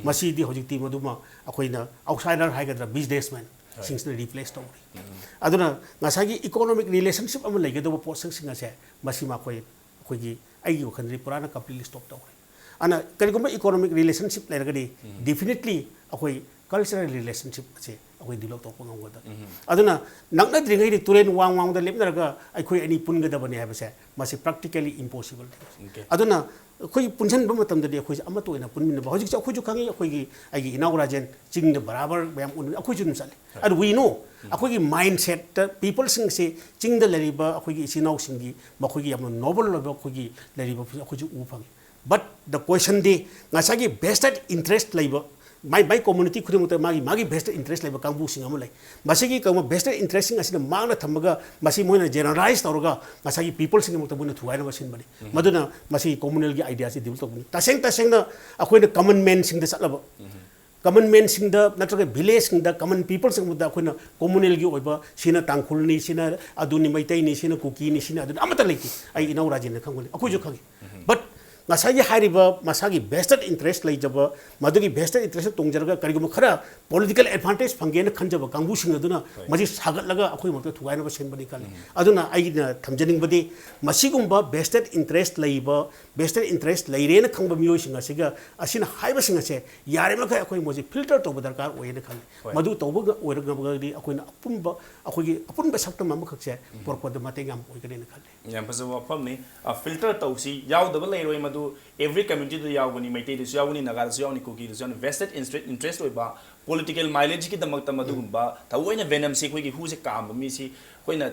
ꯃꯁꯤꯗꯤ ꯍꯧꯖꯤꯛꯇꯤ ꯃꯗꯨꯃ ꯑꯩꯈꯣꯏꯅ outsider ꯍꯥꯏꯒꯗ꯭ꯔꯥ, businessman ꯁꯤꯡꯁꯤꯅ replace ꯇꯧꯔꯤ꯫ ꯑꯗꯨꯅ ꯉꯁꯥꯏꯒꯤ economic relationship ꯑꯃ ꯂꯩꯒꯗꯧꯕ ꯄꯣꯠꯁꯛꯁꯤꯡ ꯑꯁꯦ, ꯃꯁꯤ ꯃꯈꯣꯏ, ꯑꯩꯈꯣꯏꯒꯤ, ꯑꯩꯒꯤ ꯋꯥꯈꯜꯗꯗꯤ ꯄꯨꯔꯥꯅ completely stop ꯇꯧꯔꯦ꯫ ꯑꯗꯨꯅ ꯀꯔꯤꯒꯨꯝꯕ economic relationship ꯂꯩꯔꯒꯗꯤ, definitely ꯑꯩꯈꯣꯏ cultural relationship ꯑꯁꯦ ꯑꯩꯈꯣꯏ develop ꯇꯧꯔꯛꯄ ꯉꯝꯒꯗꯕ꯫ ꯑꯗꯨꯅ ꯅꯛꯅꯗ꯭ꯔꯤꯉꯩꯗꯤ ꯇꯨꯔꯦꯟ ꯋꯥꯡ ꯋꯥꯡꯗ ꯂꯦꯞꯅꯔꯒ ꯑꯩꯈꯣꯏ ꯑꯅꯤ ꯄꯨꯟꯒꯗꯕꯅꯤ ꯍꯥꯏꯕꯁꯦ, ꯃꯁꯤ practically impossible꯫ Okay꯫ ꯑꯗꯨꯅ ꯑꯩꯈꯣꯏ ꯄꯨꯟꯁꯤꯟꯕ ꯃꯇꯝꯗꯗꯤ ꯑꯩꯈꯣꯏꯁꯦ ꯑꯃꯠꯇ ꯑꯣꯏꯅ ꯄꯨꯟꯃꯤꯟꯅꯕ, ꯍꯧꯖꯤꯛꯁꯦ ꯑꯩꯈꯣꯏꯁꯨ ꯈꯪꯉꯤ, ꯑꯩꯈꯣꯏꯒꯤ, ꯑꯩꯒꯤ ꯏꯅꯥꯎ ꯔꯥꯖꯦꯟ ꯆꯤꯡꯗ ꯕꯔꯥꯕꯔ ꯃꯌꯥꯝ ꯎꯅ, ꯑꯩꯈꯣꯏꯁꯨ ꯑꯗꯨꯝ ꯆꯠꯂꯤ꯫ ꯑꯗꯨ we know, ꯑꯩꯈꯣꯏꯒꯤ mindset ꯇ people ꯁꯤꯡꯁꯦ, ꯆꯤꯡꯗ ꯂꯩꯔꯤꯕ ꯑꯩꯈꯣꯏꯒꯤ ꯏꯆꯤꯟ ꯏꯅꯥꯎꯁꯤꯡꯒꯤ, ꯃꯈꯣꯏꯒꯤ ꯌꯥꯝꯅ noble ꯑꯣꯏꯕ ꯑꯩꯈꯣꯏꯒꯤ ꯂꯩꯔꯤꯕ ꯑꯩꯈꯣꯏꯁꯨ ꯎꯕ ꯐꯪꯉꯤ꯫ But the question ꯗꯤ, ꯉꯁꯥꯏꯒꯤ vested interest ꯂꯩꯕ, ꯃꯥꯏ ꯃꯥꯏ community ꯈꯨꯗꯤꯡꯃꯛꯇ ꯃꯥꯒꯤ ꯃꯥꯒꯤ vested interest ꯂꯩꯕ ꯀꯥꯡꯕꯨꯁꯤꯡ ꯑꯃ ꯂꯩ꯫ ꯃꯁꯤꯒꯤ ꯀꯩꯒꯨꯝꯕ vested interest ꯁꯤꯡ ꯑꯁꯤꯅ ꯃꯥꯡꯅ ꯊꯝꯃꯒ, ꯃꯁꯤ ꯃꯣꯏꯅ generalize ꯇꯧꯔꯒ ꯉꯁꯥꯏꯒꯤ people ꯁꯤꯡꯒꯤꯗꯃꯛꯇ ꯃꯣꯏꯅ ꯊꯨꯒꯥꯏꯅꯕ ꯁꯤꯟꯕꯅꯤ꯫ ꯃꯗꯨꯅ ꯃꯁꯤꯒꯤ communal ꯒꯤ idea ꯁꯤ develop ꯇꯧꯕꯅꯤ꯫ ꯇꯁꯦꯡ ꯇꯁꯦꯡꯅ ꯑꯩꯈꯣꯏꯅ common man ꯁꯤꯡꯗ ꯆꯠꯂꯕ, common man ꯁꯤꯡꯗ ꯅꯠꯇ꯭ꯔꯒ village ꯁꯤꯡꯗ, common people ꯁꯤꯡꯗ ꯑꯩꯈꯣꯏꯅ communal ꯒꯤ ꯑꯣꯏꯕ, ꯁꯤꯅ ꯇꯥꯡꯈꯨꯜꯅꯤ, ꯁꯤꯅ ꯑꯗꯨꯅꯤ, ꯃꯩꯇꯩꯅꯤ, ꯁꯤꯅ ꯀꯨꯀꯤꯅꯤ, ꯁꯤꯅ ꯑꯗꯨꯅꯤ, ꯑꯃꯠꯇ ꯂꯩꯇꯦ꯫ ꯑꯩ ꯏꯅꯥꯎ ꯔꯥꯖꯦꯟꯅ ꯈꯪꯒꯅꯤ, ꯑꯩꯈꯣꯏꯁꯨ ꯈꯪꯉꯤ꯫ But ꯉꯁꯥꯏꯒꯤ ꯍꯥꯏꯔꯤꯕ ꯃꯁꯥꯒꯤ vested interest ꯂꯩꯖꯕ, ꯃꯗꯨꯒꯤ vested interest ꯇꯣꯡꯖꯔꯒ ꯀꯔꯤꯒꯨꯝꯕ ꯈꯔ political advantage ꯐꯪꯒꯦꯅ ꯈꯟꯖꯕ ꯀꯥꯡꯕꯨꯁꯤꯡ ꯑꯗꯨꯅ ꯃꯁꯤ ꯁꯥꯒꯠꯂꯒ ꯑꯩꯈꯣꯏ ꯃꯔꯛꯇ ꯊꯨꯒꯥꯏꯅꯕ ꯁꯤꯟꯕꯅꯤ ꯈꯜꯂꯤ꯫ ꯑꯗꯨꯅ ꯑꯩꯅ ꯊꯝꯖꯅꯤꯡꯕꯗꯤ, ꯃꯁꯤꯒꯨꯝꯕ vested interest ꯂꯩꯕ, vested interest ꯂꯩꯔꯦꯅ ꯈꯪꯕ ꯃꯤꯑꯣꯏꯁꯤꯡ ꯑꯁꯤꯒ, ꯑꯁꯤꯅ ꯍꯥꯏꯕꯁꯤꯡ ꯑꯁꯦ ꯌꯥꯔꯤꯃꯈꯩ ꯑꯩꯈꯣꯏ ꯃꯣꯏꯁꯦ filter ꯇꯧꯕ ꯗꯔꯀꯥꯔ ꯑꯣꯏꯌꯦꯅ ꯈꯜꯂꯤ꯫ ꯍꯣꯏ꯫ ꯃꯗꯨ ꯇꯧꯕ ꯑꯣꯏꯔꯒꯗꯤ ꯑꯩꯈꯣꯏꯅ ꯑꯄꯨꯟꯕ, ꯑꯩꯈꯣꯏꯒꯤ ꯑꯄꯨꯟꯕ ꯁꯛꯇꯝ ꯑꯃꯈꯛꯁꯦ ꯄꯨꯔꯛꯄꯗ ꯃꯇꯦꯡ ꯌꯥꯝ ꯑꯣꯏꯒꯅꯤꯅ ꯈꯜꯂꯤ꯫ ꯌꯥꯝ ꯐꯖꯕ ꯋꯥꯐꯝꯅꯤ꯫ ꯑ, filter ꯇꯧꯁꯤ, ꯌꯥꯎꯗꯕ ꯂꯩꯔꯣꯏ꯫ ꯃꯗꯨ every community ꯗ ꯌꯥꯎꯒꯅꯤ, ꯃꯩꯇꯩꯗꯁꯨ ꯌꯥꯎꯒꯅꯤ, ꯅꯥꯒꯥꯗꯁꯨ ꯌꯥꯎꯒꯅꯤ, ꯀꯨꯀꯤꯗꯁꯨ ꯌꯥꯎꯒꯅꯤ꯫ Vested interest, interest ꯑꯣꯏꯕ political mileage ꯀꯤꯗꯃꯛꯇ ꯃꯗꯨꯒꯨꯝꯕ ꯊꯑꯣꯏꯅ venom ꯁꯤ, ꯑꯩꯈꯣꯏꯒꯤ ꯍꯨꯁꯦ ꯀꯥꯝꯕ ꯃꯤꯁꯤ ꯑꯩꯈꯣꯏꯅ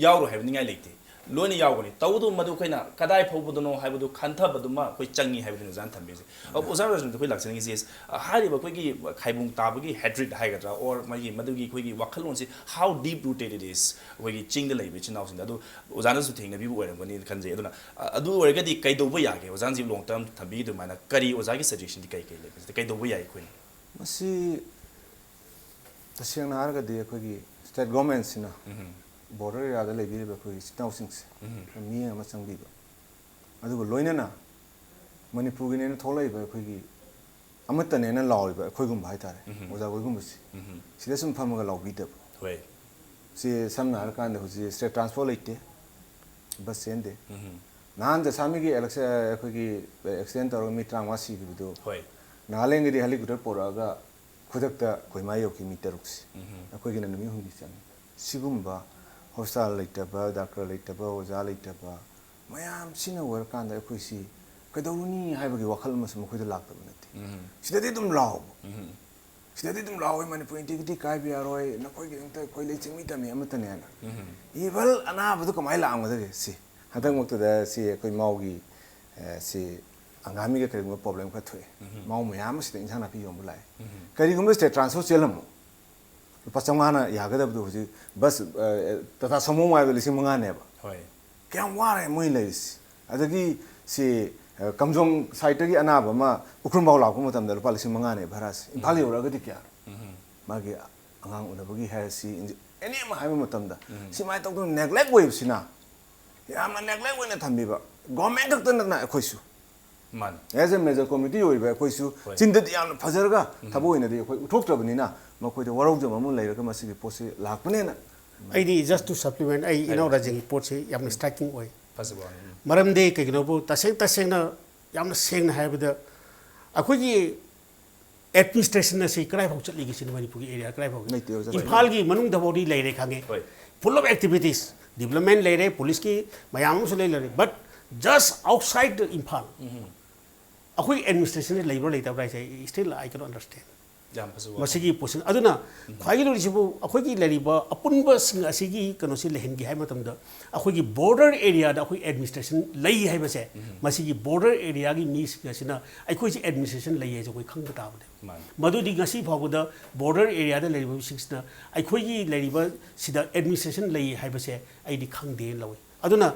ꯌꯥꯎꯔꯣꯏ ꯍꯥꯏꯕꯅꯤꯡꯉꯥꯏ ꯂꯩꯇꯦ꯫ ꯂꯣꯏꯅ ꯌꯥꯎꯒꯅꯤ꯫ ꯇꯧꯕꯇꯕꯨ ꯃꯗꯨ ꯑꯩꯈꯣꯏꯅ ꯀꯗꯥꯏ ꯐꯥꯎꯕꯗꯨꯅꯣ ꯍꯥꯏꯕꯗꯨ ꯈꯟꯊꯕꯗꯨꯃ ꯑꯩꯈꯣꯏ ꯆꯪꯉꯤ ꯍꯥꯏꯕꯗꯨꯅꯤ ꯑꯣꯖꯥꯅ ꯊꯝꯕꯤꯔꯤꯁꯦ꯫ ꯑꯣꯖꯥ ꯔꯥꯖꯦꯟꯗ꯭ꯔ, ꯑꯩꯈꯣꯏ ꯂꯥꯛꯆꯅꯤꯡꯉꯤꯁꯦ, ꯍꯥꯏꯔꯤꯕ ꯑꯩꯈꯣꯏꯒꯤ ꯈꯥꯏꯕꯨꯡ ꯇꯥꯕꯒꯤ ꯍꯦꯇ꯭ꯔꯤꯠ ꯍꯥꯏꯒꯗ꯭ꯔꯥ, or ꯃꯥꯒꯤ ꯃꯗꯨꯒꯤ ꯑꯩꯈꯣꯏꯒꯤ ꯋꯥꯈꯜꯂꯣꯟꯁꯤ, how deep rooted it is, ꯑꯩꯈꯣꯏꯒꯤ ꯆꯤꯡꯗ ꯂꯩꯕ ꯏꯆꯤꯟ ꯏꯅꯥꯎꯁꯤꯡꯗ꯫ ꯑꯗꯨ ꯑꯣꯖꯥꯅꯁꯨ ꯊꯦꯡꯅꯕꯤꯕ ꯑꯣꯏꯔꯝꯒꯅꯤꯅ ꯈꯟꯖꯩ꯫ ꯑꯗꯨꯅ, ꯑ, ꯑꯗꯨ ꯑꯣꯏꯔꯒꯗꯤ ꯀꯩꯗꯧꯕ ꯌꯥꯒꯦ? ꯑꯣꯖꯥꯅ ꯍꯧꯖꯤꯛ ꯂꯣꯡ ꯇꯔꯝ ꯊꯝꯕꯤꯈꯤꯕ ꯑꯗꯨꯃꯥꯏꯅ ꯀꯔꯤ ꯑꯣꯖꯥꯒꯤ ꯁꯖꯦꯁꯟꯗꯤ ꯀꯩ ꯀꯩ ꯂꯩ? ꯃꯁꯤꯗ ꯀꯩꯗꯧꯕ ꯌꯥꯏ ꯑꯩꯈꯣꯏꯅ? ꯃꯁꯤ ꯇꯁꯦꯡꯅ ꯍꯥꯏꯔꯒꯗꯤ ꯑꯩꯈꯣꯏꯒꯤ ꯁ꯭ꯇꯦꯠ ꯒꯣꯔꯃꯦꯟꯁꯤꯅ ꯕꯣꯔꯗꯔ ꯑꯦꯔꯤꯌꯥꯗ ꯂꯩꯕꯤꯔꯤꯕ ꯑꯩꯈꯣꯏꯒꯤ ꯏꯆꯤꯟ ꯏꯅꯥꯎꯁꯤꯡꯁꯦ ꯃꯤꯠꯌꯦꯡ ꯑꯃ ꯆꯪꯕꯤꯕ, ꯑꯗꯨꯒ ꯂꯣꯏꯅꯅ ꯃꯅꯤꯄꯨꯔꯒꯤꯅꯦꯅ ꯊꯣꯛꯂꯛꯏꯕ ꯑꯩꯈꯣꯏꯒꯤ ꯑꯃꯠꯇꯅꯦꯅ ꯂꯥꯎꯔꯤꯕ ꯑꯩꯈꯣꯏꯒꯨꯝꯕ ꯍꯥꯏꯇꯥꯔꯦ, ꯑꯣꯖꯥ ꯈꯣꯏꯒꯨꯝꯕꯁꯤ꯫ ꯁꯤꯗ ꯁꯨꯝ ꯐꯝꯃꯒ ꯂꯥꯎꯕꯤꯗꯕ꯫ ꯍꯣꯏ꯫ ꯁꯤ ꯁꯝꯅ ꯍꯥꯏꯔꯀꯥꯟꯗ ꯍꯧꯖꯤꯛ ꯁ꯭ꯇꯦꯠ ꯇ꯭ꯔꯥꯟꯁꯄꯣꯔꯠ ꯂꯩꯇꯦ, ꯕꯁ ꯆꯦꯟꯗꯦ꯫ ꯅꯍꯥꯟ ꯖꯁꯥꯃꯤꯒꯤ ꯑꯦꯂꯦꯛꯁ-, ꯑꯩꯈꯣꯏꯒꯤ ꯑꯦꯛꯁꯤꯗꯦꯟ ꯇꯧꯔꯒ ꯃꯤ ꯇꯔꯥꯃꯉꯥ ꯁꯤꯈꯤꯕꯗꯨ, ꯍꯣꯏ꯫ ꯅꯥꯒꯥꯂꯦꯟꯒꯤꯗꯤ ꯍꯦꯂꯤꯀꯣꯞꯇꯔ ꯄꯨꯔꯛꯑꯒ ꯈꯨꯗꯛꯇ ꯀꯣꯍꯤꯃꯥ ꯌꯧꯈꯤ ꯃꯤ ꯇꯔꯨꯛꯁꯦ꯫ ꯑꯩꯈꯣꯏꯒꯤꯅ ꯅꯨꯃꯤꯠ ꯍꯨꯝꯅꯤ ꯆꯪꯉꯤ꯫ ꯁꯤꯒꯨꯝꯕ ꯍꯣꯁꯄꯤꯇꯥꯜ ꯂꯩꯇꯕ, ꯗꯥꯛꯇꯔ ꯂꯩꯇꯕ, ꯑꯣꯖꯥ ꯂꯩꯇꯕ, ꯃꯌꯥꯝꯁꯤꯅ ꯑꯣꯏꯔꯀꯥꯟꯗ ꯑꯩꯈꯣꯏꯁꯤ ꯀꯩꯗꯧꯔꯨꯅꯤ ꯍꯥꯏꯕꯒꯤ ꯋꯥꯈꯜ ꯑꯃꯁꯨ ꯃꯈꯣꯏꯗ ꯂꯥꯛꯇꯕ ꯅꯠꯇꯦ꯫ ꯁꯤꯗꯗꯤ ꯑꯗꯨꯝ ꯂꯥꯎꯕ꯫ ꯁꯤꯗꯗꯤ ꯑꯗꯨꯝ ꯂꯥꯎꯋꯦ, "ꯃꯅꯤꯄꯨꯔ ꯏꯟꯇꯤꯒ꯭ꯔꯤꯇꯤ ꯀꯥꯏꯕ ꯌꯥꯔꯣꯏ, ꯅꯈꯣꯏꯒꯤꯗꯃꯛꯇ ꯑꯩꯈꯣꯏ ꯂꯩ ꯆꯤꯡꯃꯤ ꯇꯝꯃꯤ ꯑꯃꯠꯇꯅꯦꯅ"꯫ ꯏꯚꯜ ꯑꯅꯥꯕꯗꯨ ꯀꯃꯥꯏꯅ ꯂꯥꯛꯑꯝꯒꯗꯒꯦ? ꯁꯤ ꯍꯟꯗꯛꯃꯛꯇꯗ ꯁꯤ ꯑꯩꯈꯣꯏ ꯃꯥꯎꯒꯤ, ꯑ, ꯁꯤ ꯑꯉꯥꯃꯤꯒ ꯀꯔꯤꯒꯨꯝꯕ ꯄ꯭ꯔꯣꯕ꯭ꯂꯦꯝ ꯈꯔ ꯊꯣꯛꯑꯦ꯫ ꯃꯥꯎ ꯃꯌꯥꯝ ꯑꯃ ꯁꯤꯗ ꯏꯟꯁꯥꯡ ꯅꯥꯄꯤ ꯌꯣꯟꯕ ꯂꯥꯛꯑꯦ꯫ ꯀꯔꯤꯒꯨꯝꯕ ꯁꯤꯗ ꯇ꯭ꯔꯥꯟꯁꯐꯔ ꯆꯦꯜꯂꯝꯃꯣ꯫ ꯂꯨꯄꯥ ꯆꯥꯝꯃꯉꯥꯅ ꯌꯥꯒꯗꯕꯗꯣ ꯍꯧꯖꯤꯛ ꯕꯁ, ꯑ, ꯇꯥꯇꯥ ꯁꯃꯨ ꯍꯥꯏꯕ ꯂꯤꯁꯤꯡ ꯃꯉꯥꯅꯦꯕ꯫ ꯍꯣꯏ꯫ ꯀꯌꯥꯝ ꯋꯥꯔꯦ ꯃꯣꯏ ꯂꯩꯔꯤꯁꯤ꯫ ꯑꯗꯒꯤ ꯁꯤ, ꯑ, ꯀꯝꯖꯣꯡ ꯁꯥꯏꯠꯇꯒꯤ ꯑꯅꯥꯕ ꯑꯃ ꯎꯈ꯭ꯔꯨꯜꯐꯥꯎ ꯂꯥꯛꯄ ꯃꯇꯝꯗ ꯂꯨꯄꯥ ꯂꯤꯁꯤꯡ ꯃꯉꯥꯅꯦ ꯚꯔꯥꯁꯦ꯫ ꯏꯝꯐꯥꯜ ꯌꯧꯔꯛꯑꯒꯗꯤ ꯀꯌꯥ? ꯃꯥꯒꯤ ꯑꯉꯥꯡ ꯎꯅꯕꯒꯤ ꯍꯥꯏꯔꯁꯤ, ꯑꯦꯅꯤ ꯑꯃ ꯍꯥꯏꯕ ꯃꯇꯝꯗ ꯁꯨꯃꯥꯏꯅ ꯇꯧꯗꯅ ꯅꯦꯒ꯭ꯂꯦꯛ ꯑꯣꯏꯕꯁꯤꯅ, ꯌꯥꯝꯅ ꯅꯦꯒ꯭ꯂꯦꯛ ꯑꯣꯏꯅ ꯊꯝꯕꯤꯕ꯫ ꯒꯣꯔꯃꯦꯟ ꯈꯛꯇ ꯅꯠꯇꯅ ꯑꯩꯈꯣꯏꯁꯨ꯫ ꯃꯥꯅꯤ꯫ As a major community ꯑꯣꯏꯔꯤꯕ ꯑꯩꯈꯣꯏꯁꯨ ꯍꯣꯏ꯫ ꯆꯤꯟꯗꯗꯤ ꯌꯥꯝꯅ ꯐꯖꯔꯒ ꯊꯕꯛ ꯑꯣꯏꯅꯗꯤ ꯑꯩꯈꯣꯏ ꯎꯠꯊꯣꯛꯇ꯭ꯔꯕꯅꯤꯅ ꯃꯈꯣꯏꯗ ꯋꯥꯔꯧꯖꯕ ꯑꯃ ꯂꯩꯔꯒ ꯃꯁꯤꯒꯤ ꯄꯣꯠꯁꯤ ꯂꯥꯛꯄꯅꯦꯅ꯫ ꯑꯩꯗꯤ just to supplement, ꯑꯩ ꯏꯅꯥꯎ ꯔꯥꯖꯦꯟꯒꯤ ꯄꯣꯠꯁꯦ ꯌꯥꯝꯅ ꯁ꯭ꯇ꯭ꯔꯥꯏꯀꯤꯡ ꯑꯣꯏ꯫ ꯐꯖꯕ ꯋꯥꯐꯝꯅꯤ꯫ ꯃꯔꯝꯗꯤ ꯀꯩꯒꯤꯅꯣꯕꯨ ꯇꯁꯦꯡ ꯇꯁꯦꯡꯅ ꯌꯥꯝꯅ ꯁꯦꯡꯅ ꯍꯥꯏꯔꯕꯗ ꯑꯩꯈꯣꯏꯒꯤ ꯑꯦꯗꯃꯤꯅꯤꯁꯇ꯭ꯔꯦꯁꯟ ꯑꯁꯤ ꯀꯗꯥꯏꯐꯥꯎ ꯆꯠꯂꯤꯒꯦ ꯁꯤꯅꯤ, ꯃꯅꯤꯄꯨꯔꯒꯤ ꯑꯦꯔꯤꯌꯥ ꯀꯗꯥꯏꯐꯥꯎꯒꯤ? ꯂꯩꯇꯦ ꯑꯣꯖꯥ꯫ ꯏꯝꯐꯥꯜꯒꯤ ꯃꯅꯨꯡꯗꯐꯥꯎꯗꯤ ꯂꯩꯔꯦ ꯈꯪꯉꯦ꯫ ꯍꯣꯏ꯫ Full of activities, development ꯂꯩꯔꯦ, ꯄꯨꯂꯤꯁꯀꯤ ꯃꯌꯥꯝ ꯑꯃꯁꯨ ꯂꯩ ꯂꯩꯔꯦ, but just outside the Imphal ꯑꯩꯈꯣꯏ ꯑꯦꯗꯃꯤꯅꯤꯁꯇ꯭ꯔꯦꯁꯟꯁꯤ ꯂꯩꯕ꯭ꯔꯥ ꯂꯩꯇꯕ꯭ꯔꯥ ꯍꯥꯏꯁꯦ still I cannot understand꯫ ꯌꯥꯝ ꯐꯖꯕ ꯋꯥꯐꯝ꯫ ꯃꯁꯤꯒꯤ ꯄꯣꯠꯁꯤꯡ ꯑꯗꯨꯅ ꯈ꯭ꯋꯥꯏꯒꯤ ꯂꯨꯔꯤꯁꯤꯕꯨ ꯑꯩꯈꯣꯏꯒꯤ ꯂꯩꯔꯤꯕ ꯑꯄꯨꯟꯕꯁꯤꯡ ꯑꯁꯤꯒꯤ ꯀꯩꯅꯣꯁꯤ ꯂꯩꯍꯟꯒꯦ ꯍꯥꯏꯕ ꯃꯇꯝꯗ ꯑꯩꯈꯣꯏꯒꯤ ꯕꯣꯔꯗꯔ ꯑꯦꯔꯤꯌꯥꯗ ꯑꯩꯈꯣꯏ ꯑꯦꯗꯃꯤꯅꯤꯁꯇ꯭ꯔꯦꯁꯟ ꯂꯩ ꯍꯥꯏꯕꯁꯦ, ꯃꯁꯤꯒꯤ ꯕꯣꯔꯗꯔ ꯑꯦꯔꯤꯌꯥꯒꯤ ꯃꯤꯁꯤꯡ ꯑꯁꯤꯅ ꯑꯩꯈꯣꯏꯁꯤ ꯑꯦꯗꯃꯤꯅꯤꯁꯇ꯭ꯔꯦꯁꯟ ꯂꯩ ꯍꯥꯏꯁꯦ ꯑꯩꯈꯣꯏ ꯈꯪꯕ ꯇꯥꯕꯅꯦ꯫ ꯃꯥꯅꯤ꯫ ꯃꯗꯨꯗꯤ ꯉꯁꯤ ꯐꯥꯎꯕꯗ ꯕꯣꯔꯗꯔ ꯑꯦꯔꯤꯌꯥꯗ ꯂꯩꯔꯤꯕꯁꯤꯡꯁꯤꯅ ꯑꯩꯈꯣꯏꯒꯤ ꯂꯩꯔꯤꯕ ꯁꯤꯗ ꯑꯦꯗꯃꯤꯅꯤꯁꯇ꯭ꯔꯦꯁꯟ ꯂꯩ ꯍꯥꯏꯕꯁꯦ ꯑꯩꯗꯤ ꯈꯪꯗꯦꯅ ꯂꯧꯏ꯫ ꯑꯗꯨꯅ